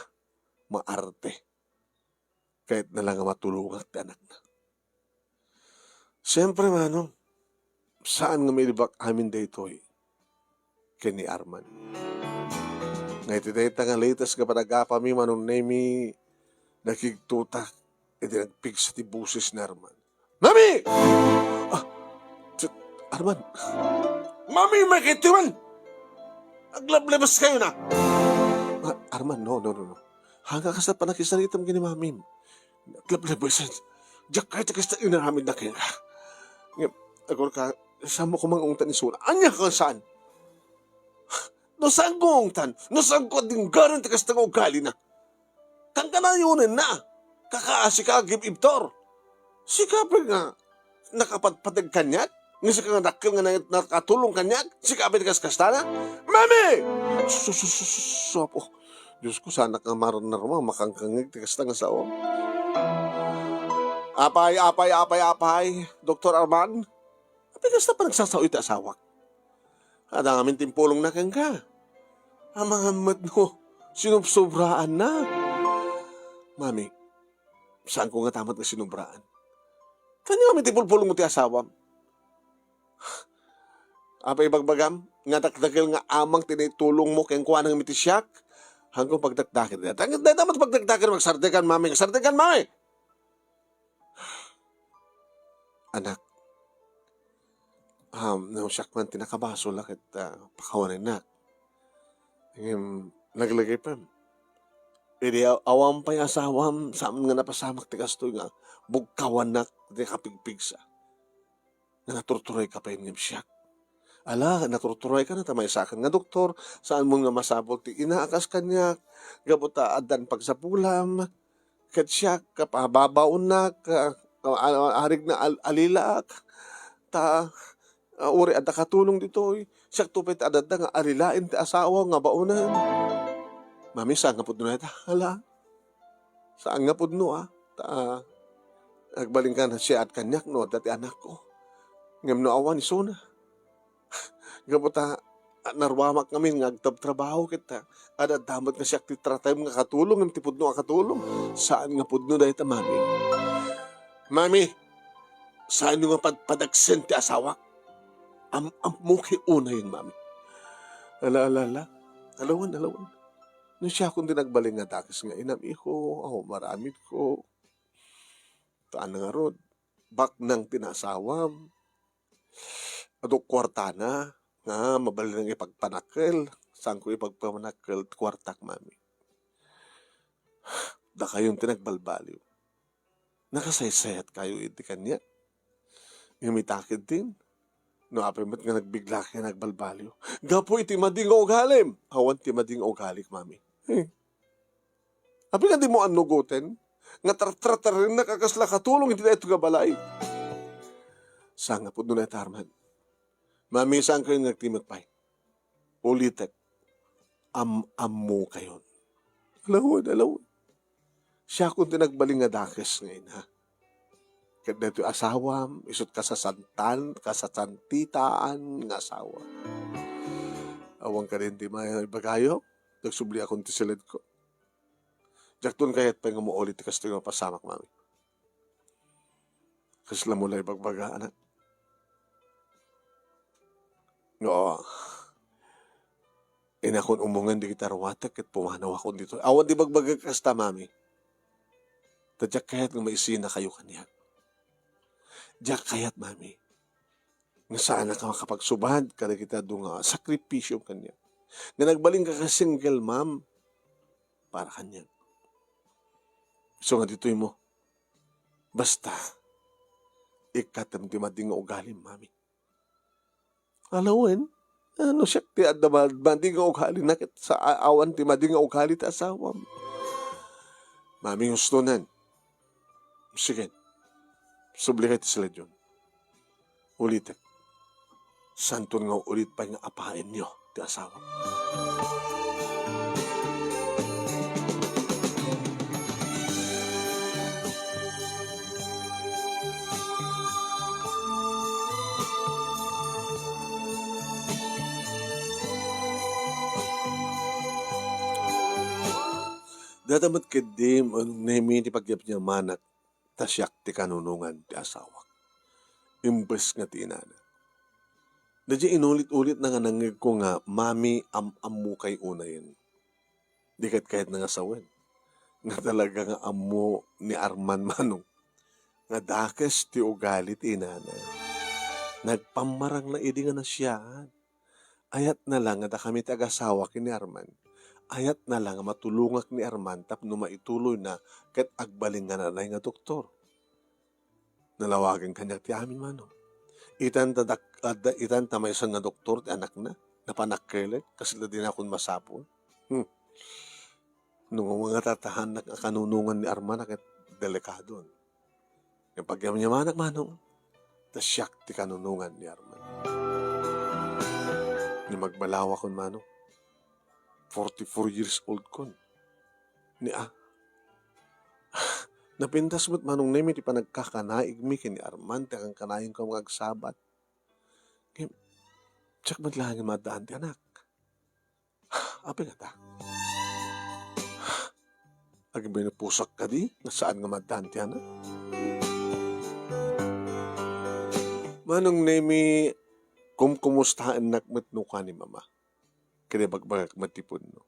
maarte. Kayatna la nga matulongak ti anakna. Siempre, Manong, saan nga mailibak amin daytoy ken ni Arman. Nga iti dayta nga latest nga panagapami, Manong Nemi, nakigtotak iti nagpigsa ti boses ni Arman. "Mami!" Ah, si Arman. "Mami, makittiman! Aglablabas kayo na!" "Ah, Arman, no, no, no, no. Haanka kasta panakisaritam ken ni Mamim. Aglablabas. Diak kayat ti kasta inaramidna kenka. Ngem, agurka, saanmo koma nga ungtan isuna. Ania ka saan? No saanko ungtan, no saanko dinggaran ti kasta nga ugalina. Kankanayon na. Kakaasi ka agib-ibtur. Sika pay nga nakapadpateg kaniak? Nga sika nga dakkel nga na-, nakatulong kaniak? Sika pay ti kaskastana? Mami!" Sus, sus, sus, sus, Apo. Diosko, saanak nga marnarma, makangkangeg ti kasta nga sao. Apay, apay, apay, apay, Doktor Arman? Apay kasta panagsasao iti asawak? Adda ngamin ti impulongna kenka. Amangan met no sinubsobraanna. Mami, saanko ngata met nga sinubraan. Ania ngamin ti pulpulongmo ti asawam? Apay ibagbagam nga dakdakkel nga amang ti naitulongmo kenkuana ngem iti siak? Haanko pagdakdakit. Dayta met pagdakdakit, magsardekan, Mami. Magsardekan, Mami! Anak, um, no siak man ti nakabasol a ket, ah, pakawanennak. Ngem, naglagipem. Idi aw-, awan pay asawam, saan nga napasamak ti kastoy nga bugkawannak ti kapigpigsa. Nga naturturay ka pay ngem siak. Ala, naturturay ka na, ta maysakan nga doktor, saan mo nga masapul ti ina a kas kaniak, gapu ta addan pagsapulam, ket siak, kapababaonnak, a, a, a, arig na al-, alilaak, ta, a, uray adda katulong ditoy, siak to pay ti adda nga alilaen ti asawa nga baonen. Mami, saan nga pudno dayta? Ala, saan nga pudno, a, ta, a, agbalin ka na siak kaniak no adda ti anakko. Ngem no awan, isuna. Gapu ta, a, naruamak ngamin nga agtrabtrabaho ket, a, adda met nga siak ti trataem nga katulong ngem ti pudno a katulong. Saan nga pudno dayta, Mami. Mami, saanyo nga padpadagsen ti asawak? Am-, ammok unayen, Mami. Ala, ala, ala. Alawen, alawen. No siakon ti nagbalin nga dakes nga inam-iko, awan maramidko. Haan ngarud, baknang ti naasawam. Adu kuartana nga mabalinang ipagpanakkel. Saanko ipagpanakkel ti kuartak, Mami. Dakayon ti nagbalbaliw. Nakasaysayatkayo idi kaniak. Ngem ita ketdin, no apay met nga nagbigla ken nagbalbaliw, gapu iti madi nga ugalim. Awan ti madi nga ugalik, Mami. Hmm. Apay nga dimo annugoten nga tartartarennak a kasla katulong iti daytoy nga balay? Saan nga pudno dayta, Arman. Mami, saankayon nga agtimek pay. Ulitek, am-ammokayon. Alawen, alawen. Siakon ti nagbalin nga dakes nga ina. Ket daytoy asawam, isut' kasasantan-, kasasantitaan nga asawa. Awan kadin ti maibagayo, nagsubliakon ti siledko. Diakton kayat pay nga maulit ti kastoy nga pasamak, mami. Kasla mo la ibagbaga, anak? Oo. Inakon umongen dagiti aruatek ket pumanawakon ditoy. Awan ti bagbagak kasta, mami. Ta diak kayat nga maisinakayo kaniak. Diak kayat, mami, nga saanak a makapagsubad kadagiti adu nga sakripisio kaniak. Nga nagbalinka nga single mom para kaniak. Isu nga ditoy mo. Basta, ikkatem ti madi nga ugalim, mami. Ala wen, no siak ti adda ma-, madi nga ugalina ket sa-, a-, awan ti madi nga ugali ti asawam. Mami, hustonen. Sige. Subli kay ti sledyon. Ulitek. Santon nga ulit pay nga apaenyo ti asawak. Data met ketdi, Manong Nemi, ti pagyamyamanak, ta siak ti kanunongan ti asawak. Imbes nga ti inana. Daydiay inulit-ulitna nga nangngegko nga, "Mami, am-ammokay unayen." Di ket kayatna nga sawen nga talaga nga ammo ni Arman, manong, nga dakes ti ugali ti inana. Nagpammarangna idi nga nasiaat. Ayatna la nga dakami ti agasawa ken ni Arman. Ayatna la nga matulongak ni Arman tapno maituloyna ket agbalingananay nga doktor. Nalawagen kaniak ti amin, manong. Itan ta dak-, adda, itan ta maysa nga doktor ti anakna, napanakkelek, kasla dinakon masapul. Hmm. No mangatatahannak a kanunongan ni Arman a ket delikadon. Nga pagyamyamanak, manong, ta siak ti kanunongan ni Arman. Ni magbalawakon, manong, forty-four years old kon. Ni a-, napintas met, Manong Nemi, ti panagkakanaigmi ken ni Arman, ti kankanayon ko nga agsabat. Ngem, siak met laeng nga maaddaan ti anak. Apay ngata? Agmenopausek kadi nga saan nga maaddaan ti anak? Manong Nemi, kumkumustaennak met no kua ni Mama. Ket ibagbagak met ti pudno.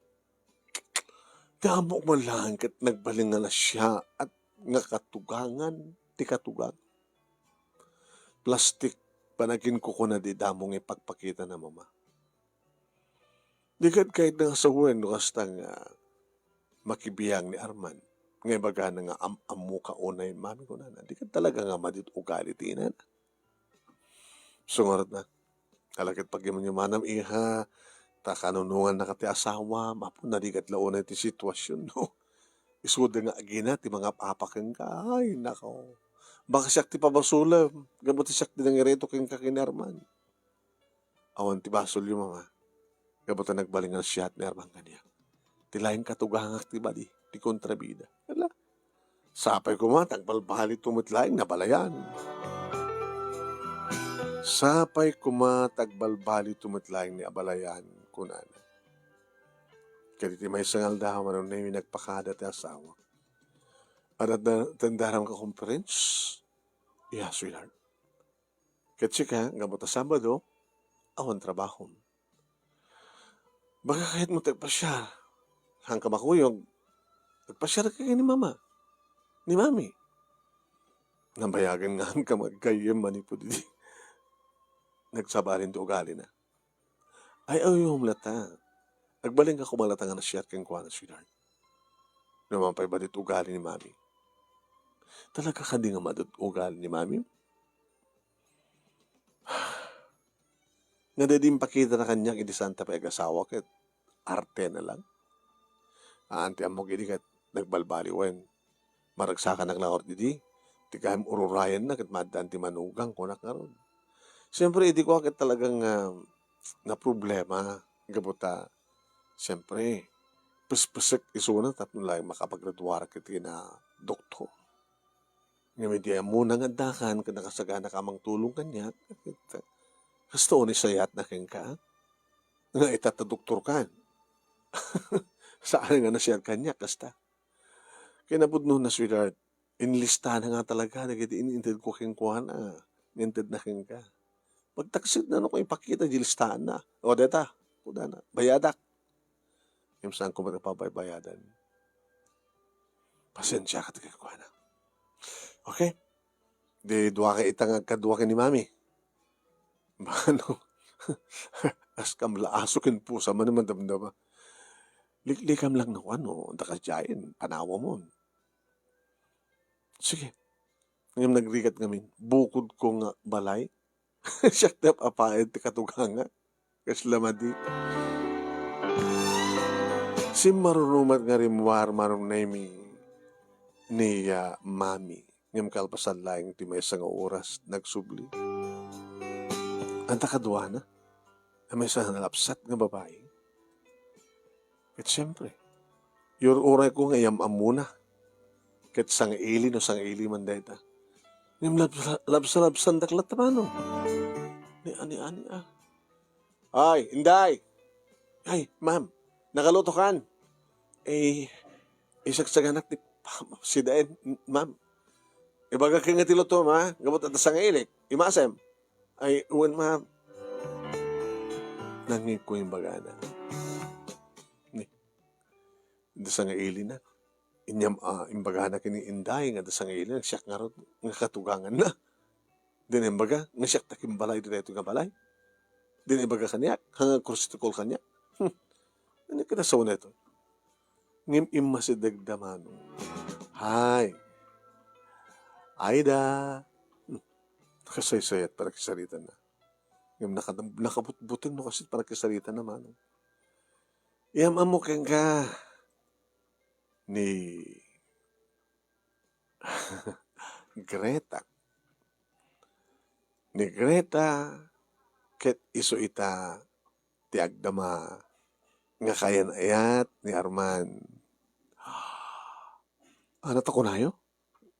Ti ammok man laeng ket nagbalin nga nasiaat nga katugangan ti katugang. Plastik, panaginkukuna ti damo nga ipagpakitana, Mama. Di ket kayatna nga sawen no kasta nga makibiang ni Arman nga ibagana nga am-ammoka unay, Mami, kunana. Di ket talaga nga madi ti ugali ti inana. Sungarutna. Ala ket pagyamyamanam, iha, ta kanunongannaka ti asawam, apo, narigat la unay ti situasion, no? Isuda nga agina ti mangap-apa kenka. Ay, nako. Baka siak ti pabasolem, gapu ta siak ti nangireto kenka ken ni Arman. Awan ti basolyo, Mama. Gapu ta nagbalin nga nasiaat ni Arman kaniak. Ti laeng katugangak ti bali, ti kontrabida. Ala. Sapay koma ta agbalbalito met laeng ni abalayan. Sapay koma ta agbalbalito met laeng ni abalayan, kunana. Ket iti maysa nga aldaw, Manong Nemi, nagpakada ti asawa. Adda, adda ti daram nga conference? Yes, sweetheart. Ket sika, gapu ta Sabado, awan trabahom. Baka kayatmo ti agpasiar. Saanka makuyog. Agpasiarka ken ni Mama. Ni Mami. Nabayagen nga saanka aggayyem manipud idi nagsabalin ti ugalina. Ay, ayyom latta. Agbalinka koma latta nga nasiaat kenkuana, sweetheart. No mapay madi ti ugali ni Mami. Talaga kadi nga madi ti ugali ni Mami? Nga daydi impakitana kaniak idi saanta pay agasawa ket artena lang. Haan ti ammok idi ket nagbalbaliwen. Maragsakanak laeng idi, ti gayam ururayenna ket maaddaan ti manugang, kunak ngarud. Siempre, idi kua ket talagang, ah, naproblema, gapu ta, siempre, pespesek isuna tapno laeng makapagraduar ket ina doktor. Ngem idi ammona nga addakan ket nakasagana ka a mangtulong kaniak, ket kasta unay sayatna kenka, nga ita ta doktorkan. Saan nga nasiat kaniak kasta. Kinapudnona, sweetheart, inlistana nga talaga dagiti in-intedko kenkuana, nga intedna kenka. Pagtaksitna no ipakita di listaanna. O, deta, kunana, bayadak. Ngem saanko met a pabaybayadan. Pasensiaka ti kenkuana. Okay? Di duaka ita nga agkadua ken ni Mami. Mano, askam la aso ken pusa man madamdama. Liklikam lang no, ano, da kadiayen, panawamon. Sige. Ngem nagrigat ngamin, bukodko nga balay. Siak ti apapaen ti katuganga. Kasla madi. Simmaruno met nga rimmuar, Manong Nemi, ni, ah, Mami. Ngem kalpasan laeng ti maysa nga oras, nagsubli. Anta kaduana? A maysa nga nalapsat nga babai? Ket siempre, yur-urayko nga iyam-ammona. Ket sangaili no sangaili man dayta. Ngem labsa-, labsa-labsandak latta, Manong. Ni ani-ani, ah. Ay, Inday! Ay, ma'am, nakalutokan. Eh, isagsaganak ti sidaen, ma'am. Ibagak nga ti lutom, ha? Gapu ta sangailik. Imasem. Ay, wen, ma'am. Nangngegko imbagana. Ni, da sangailina. Inyam, ah, imbagana ken ni Inday nga da sangailina, siak ngarud nga katuganganna. Di na imbaga nga siak ti agbalay ditoy nga balay. Di na imbaga kaniak, nga agkursitukol kaniak. Hmm. Ania kadasaw na ito? Ngem immasidegda, Manong. Hay. Ayda. Hmm. Nakasaysayat panakisaritana. Ngem naka-, nakabutbuteng no kasdiay panakisaritana, Manong. Iyam-ammo kenka ni Greta. Ni Greta ket isu ita ti agdama nga kayan-ayat ni Arman. Ania ta kunayo?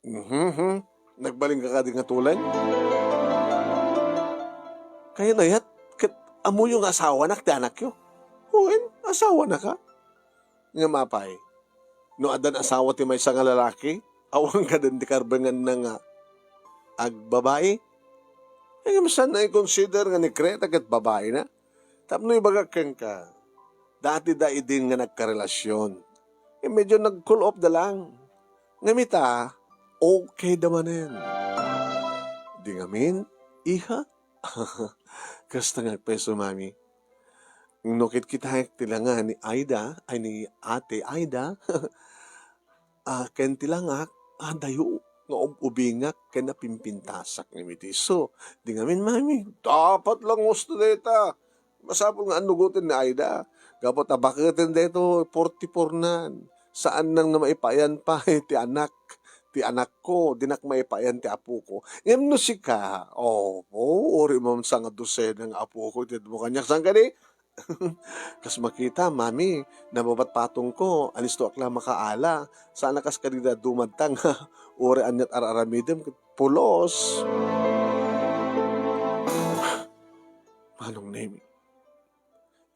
Mhm. Nagbalinka kadi nga tuleng? Kayan-ayat ket ammoyo nga asawanak ti anakyo. Wen, asawanaka. Ngem apay, no addan asawa ti maysa nga lalaki, awan kaden ti karbenganna nga agbabai? Ngem saanna i-consider nga ni Greta ket babaina? Tapno ibagak kenka, dati da idin nga nagkarelasion. Ngem medyo nag-cool off da lang. Ngem ita, okay da manen. Di ngamin, iha? Kasta nga agpayso, Mami. No kitkitaek ti langa ni Aida, ay, ni Ate Aida, ah, ken ti langak, adayo nga ub-ubingak ken napimpintasak ngem iti isu. Di ngamin, Mami, dapat lang gusto dayta. Masapul nga annugoten ni Aida. Gapu ta baketen daytoy forty-four nan. Saannan nga maipayan pay ti anak, ti anakko, dinak maipayan ti apoko. Ngem no sika, opo, uray man sa nga dosena nga apoko, itedmo kaniak. Saan kadi? Kas makita, Mami, nabapatpatongko, alistoak la makaala. Saan a kas kadi da dumadta nga uray aniat ar-aramidem, pulos. Manong Nemi,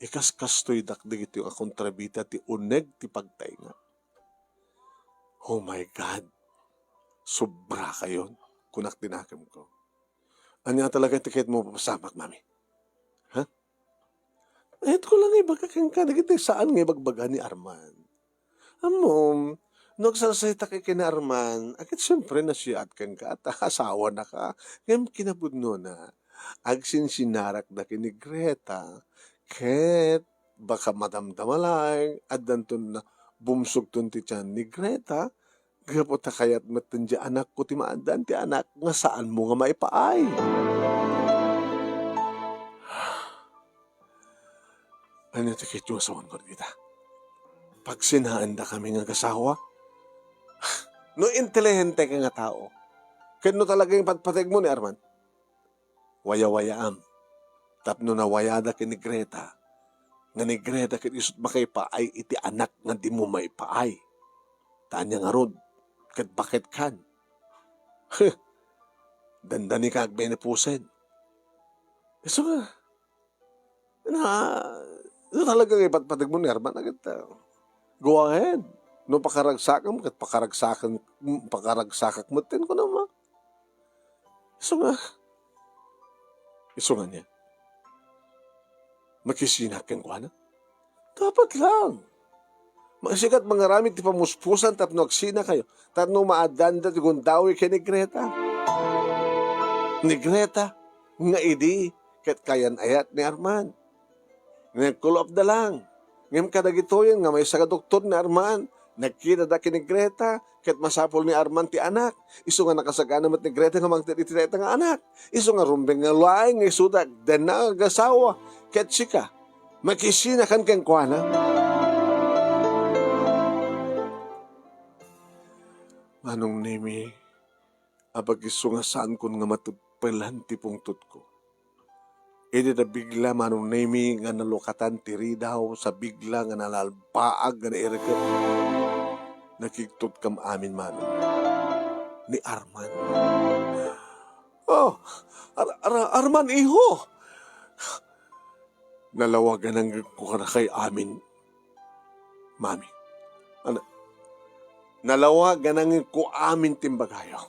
ikaskastoydak dagitoy a kontrabida ti uneg ti pagtaengak. Oh my God! Sobrakayon, kunak ti nakemko. Ania talaga ti kayatmo mapasamak, Mami? Ha? Kayatko lang nga ibaga kenka dagiti saan nga ibagbaga ni Arman. Ammom, no agsarsaritak ken ni Arman, a ket siempre, nasiaat kenka ta asawanaka. Ngem kinapudnona, agsinsinarak da ken ni Greta, ket baka madamdama laeng, addanton na bumsogton ti tian ni Greta, gapu ta kayat metten diay anakko ti maaddaan ti anak nga saanmo nga maipaay. Ania ti kayatyo nga sawen kadi dita? Pagsinaendakami nga agasawa? No inteligenteka nga tao, ken no talaga nga ipatpategmo ni Arman, wayawayaam. Tapno nawayada ken ni Greta, nga ni Greta ket isut' makaipaay iti anak nga dimo maipaay. Ta ania ngarud, ket baketkan? Dandani ka agmenipusen. Isu nga, na, no talaga nga ipatpateg mo ni Arman, agad, ah, go ahead. No pakaragsakam, ket pakaragsakan, pakaragsakak met, kunam, ah. Isu nga, isu nga niya. Makisina kenkuana? Dapat lang. Maksikat mangaramid ti pamuspusan tapno agsinakayo, tapno maaddanda ti gundaway ken ni Greta. Ni Greta, nga idi ket kayan-ayat ni Arman. Nagkulopda lang. Ngem kadagitoyen nga maysa nga doktor ni Arman, nagkitada ken ni Greta, ket masapul ni Arman ti anak. Isu nga nakasagana met ni Greta nga mangted iti dayta nga anak. Isu nga rumbeng nga laeng nga isuda agdanna nga agasawa. Ket sika, makisinakan kenkuana? Manong Nemi, apag isu nga saankon nga matedpelan ti pungtotko. Idi nabigla, Manong Nemi, nga nalukatan ti ridaw, sabigla nga nalalpaag nga naireket. Nakigtotkam amin, Manong. Ni Arman. Oh, Ar-, Ar-, Arman, iho! Nalawagan ang ko kadakay amin, Mami. Ano? Nalawagan ang ko amin timbagayo.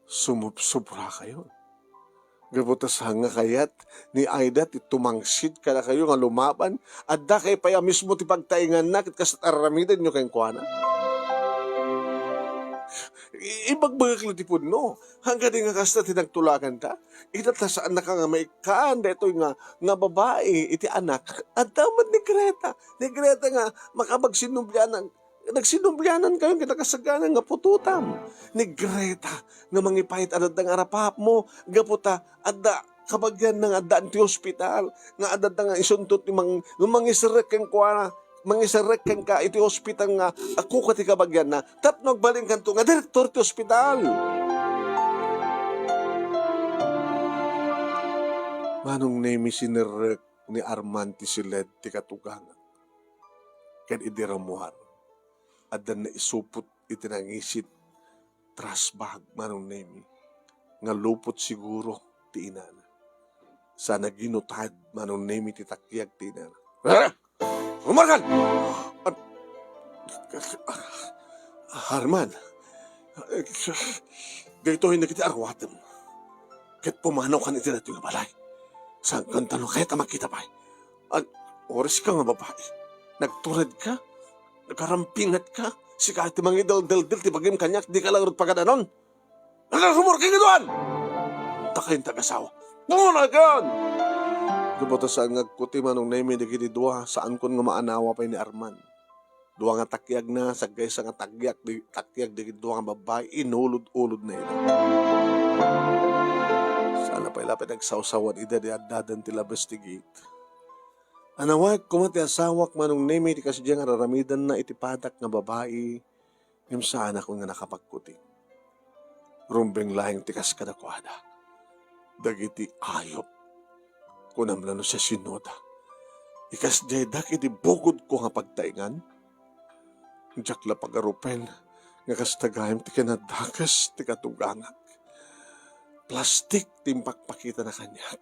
Sumubsobra kayo. Gapu ta saan nga kayat ni Aida ti tumangsit kadakayo nga lumaban, adda kay pay a mismo ti pagtainganna ket kas-, aramidenyo kenkuana. I-, ibagbagak la ti pudno, hanggan nga kasta ti nagtulakanta, ita ta saannaka nga maikkan daytoy nga, nga babai iti anak. Adda met ni Greta, ni Greta nga makabagsinnublianan, nagsinnublianan kayo ket nakasagana nga putotam. Ni Greta nga mangipait a dadda nga arapapmo, gapu ta adda kabagianna nga addaan ti ospital, nga adda nga isuntot ti mang-, nga mangiserrek kenkuana, mangiserrek kenka iti ospital nga akuka ti kabagianna, tapno agbalinkanto nga direktor ti ospital. Manong Nemi, sinerrek ni Arman ti siled ti katugangak. Ket idi rammuar, adda naisupot iti nangisit, trasbag, Manong Nemi, nga lupot siguro ti inana. Sa naginutad, Manong Nemi, ti takiag ti inana. Ah! Rumarkan! Ar-, Arman, daytoy dagiti arwatem. Ket pumanaw kan iti daytoy nga balay. Saan kan ta no kayat a makita pay. An-, oras ka nga babai. Nagtured ka? Nagkarampingat ka? Sika ti mangideldeldel ti bagim kaniak, di ka la ngarud pagadanon? Ano, sumurking iduan? Takayon ti agasawa. Muna kan! Gapu ta saan nga agkuti, Manong Nemi, dagiti dua, saankon nga maanawa pay ni Arman. Dua nga takiagna, saggaysa nga takiag di, takiag dagiti dua nga babbai, inulod-ulodna ida. Saan pay la pay nagsawsawan ida di addadan ti labes ti gate. Anawaek koma ti asawak, Manong Nemi, ti kasdiay nga raramidanna iti padak nga babai, ngem saanakon nga nakapagkuti. Rumbeng laeng ti kas kadakuada. Dagiti ayup, kunam la no siasinoda. Ikasdiaydak iti bukodko nga pagtaingan. Diak la pagarupen nga kasta gayam ti kinadakes ti katugangak. Plastik ti impakpakitana kaniak.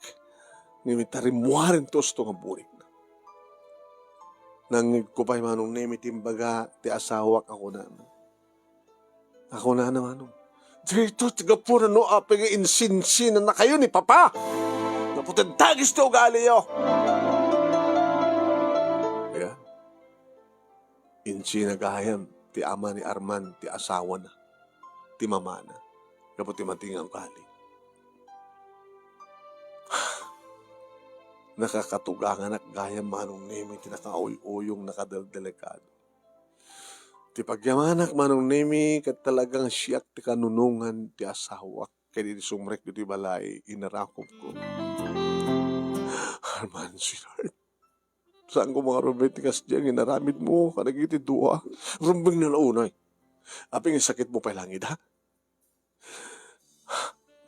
Ngem ita rimmuaren ti usto nga burikna. Nangngegko pay, Manong Nemi, ti imbaga ti asawak a kunana. A kunana, Manong, "Daytoy ti gapuna no apay nga insinsinanakayo ni Papa. Gapu ta dagis ti ugaliyo." Ayan. Insina gayam ti ama ni Arman, ti asawana, ti mamana, gapu ti mati nga ugali. Nakakatuganganak gayam, Manong Nemi, ti nakauyuyong, nakadeldelikado. Ti pagyamanak, Manong Nemi, ket talagang siak ti kanunongan ti asawak ket idi sumrek ditoy balay, inarakupko. Arman, sweetheart, saan ko nga rumbeng ti kasdiay nga inaramidmo kadagiti dua. Rumbeng na la unay. Apay nga sakitmo pay langit, ha?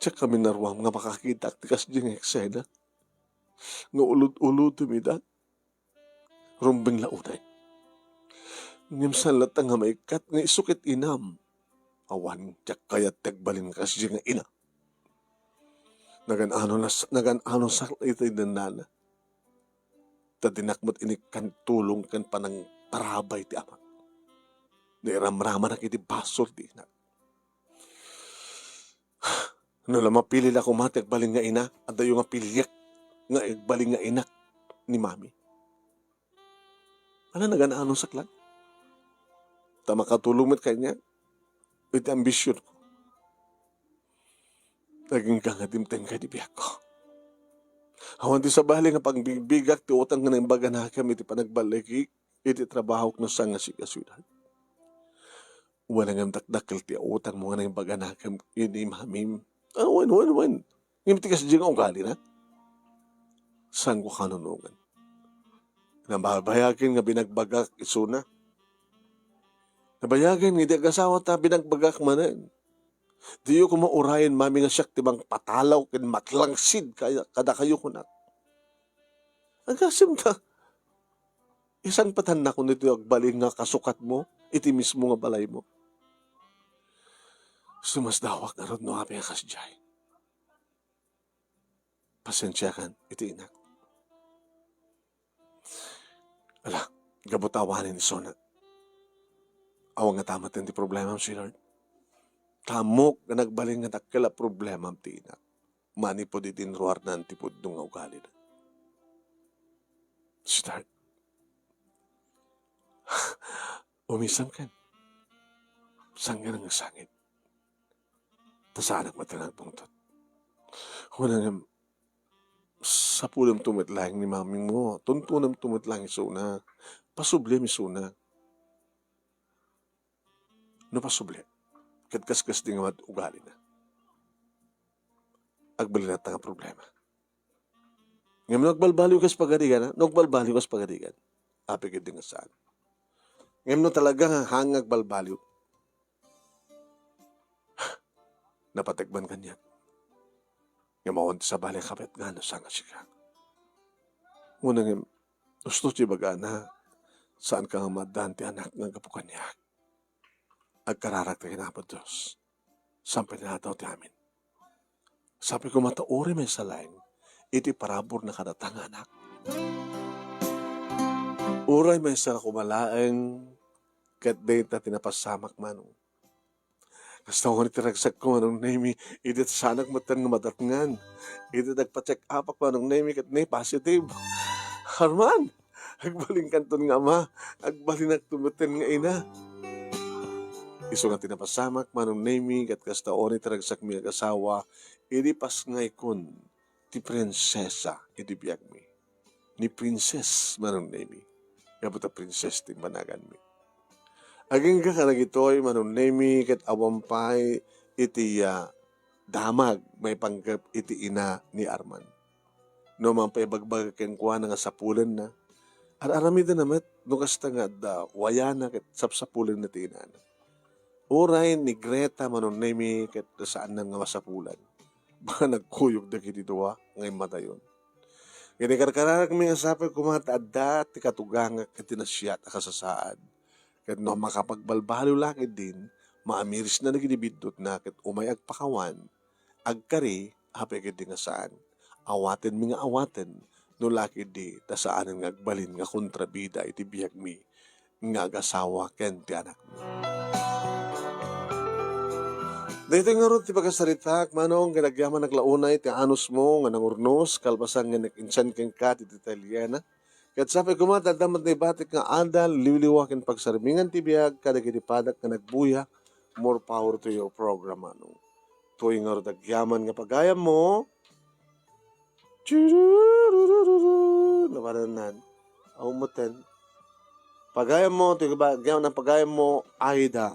Diak kami naruam nga makakitak ti kasdiay nga eksena. Nga ulod-ulodem ida. Rumbeng la unay. Ngem saan latta nga maikkat nga isu ket inam. Awan diak kayat ti agbalin nga kasdiay nga ina. Nagan-ano nas-, nagan-ano sa iti nannana. Ta dinak met inikkan tulong ken panangparabay ti amak. Nairamramanak iti basol ti inak. No la mapili la koma ti agbalin nga ina, adayo nga piliek nga agbalin nga inak ni mami. Ala, nagan-ano saklang. Ta makatulong met kaniak iti ambisionko. Agingga nga dimtengka iti biagko. Awan ti sabali nga pagbigbigak ti utang nga naimbaganakem iti panagballigi iti trabahok no saan nga sika, sweetheart. Wala ngem dakdakkel ti utangmo nga naimbaganakem iti mamim. Ah, wen, wen, wen. Ngem ti kasdi nga ugalina, saanko kanunongan. Nababayagen nga binagbagak isuna. Nabayagen nga idi agasawata, binagbagak manen. Diyo koma urayen, mami, nga siak ti mangpatalaw ken matlangsid kaya-, kadakayo, kunak. Agasem ta, isangpetannak ditoy agbalin nga kasukatmo iti mismo nga balaymo. Sumasdawak ngarud no apay a kasdiay. Pasensiakan iti inak. Ala, gapu ta awanen isuna. Awan ngata met ti problemam, sweetheart. Ta ammok nga nagbalin nga dakkel a problemam ti inak manipud iti inruarnan ti pudno nga ugalina. Sweetheart, umisem ken sanggan nga sangit. Ta saanak met nga agpungtot. Kunam ngem, sapulemto met laeng ni mamingmo, tuntunemto met laeng isuna, pasubliem isuna. No pasubliem, ket kaskasdi nga mad-ugalina, agbalin latta nga problema. Ngem no agbalbaliw kas pagarigan, ha? No agbalbaliw kas pagarigan, apay ketdi nga saan. Ngem no talaga nga haan nga agbalbaliw, napategman kaniak. Ngem awan ti sabali a kapet nga no saan nga sika. Kunam ngem, husto ti ibagana, saanka nga maaddaan ti anak nga gapu kaniak. Agkararagta ken Apo Dios. Saan pay ti nataw ti amin. Sapay koma ta uray maysa laeng iti paraburna kadata nga anak. Uray maysa koma laeng ket dayta ti napasamak, Manong. Kasta ngani ti ragsakko, Manong Nemy, idi saanak metten nga madatngan. Idi nagpa-check upak, Manong Nemy, ket ne positive. Arman, agbalinkanton nga ama, agbalinakto metten nga ina. Isu nga ti napasamak, Manong Nemy, ket kasta ngani ti ragsakmi nga agasawa, idi pasngaykon ti prinsesa iti biagmi. Ni Princess, Manong Nemy. Gapu ta Princess ti imbanaganmi. Agingga kadagitoy, Manong Nemy, ket awan pay iti, ah, damag maipanggep iti ina ni Arman. No mapaibagbagak kenkuana nga sapulenna, ar-aramidenna met no kasta nga adda wayana ket sapsapulenna ti inana. Uray ni Greta, Manong Nemy, ket saanna nga masapulan. Baka nagkuyog dagiti dua nga immatayon. Ket ikarkararagmi nga sapay koma ta adda ti katugangak iti nasayaat a kasasaad. Ket no makapagbalbaliw la ketdin, maamirisna dagiti biddutna ket umay agpakawan, agkari, apay ketdi nga saan. Awatenmi nga awaten, no la ketdi ta saanen nga agbalin nga kontrabida iti biagmi nga agasawa ken ti anakmi. Daytoy ngarud ti pakasaritaak, Manong, ket agyamanak la unay ti anusmo nga nangurnos, kalpasan nga nag-insan kenka ti detalye na. Ket sapay koma ta adda met naibatik nga adal, liwliwa ken pagsarmingan ti biag kadagiti padak nga nagbuya. More power to your program, Manong. Toy ngarud agyaman nga pagayammo. Churururururu. Naparannan. Aw, muten. Pagayammo, toy ba, agyaman nga pagayammo, Aida.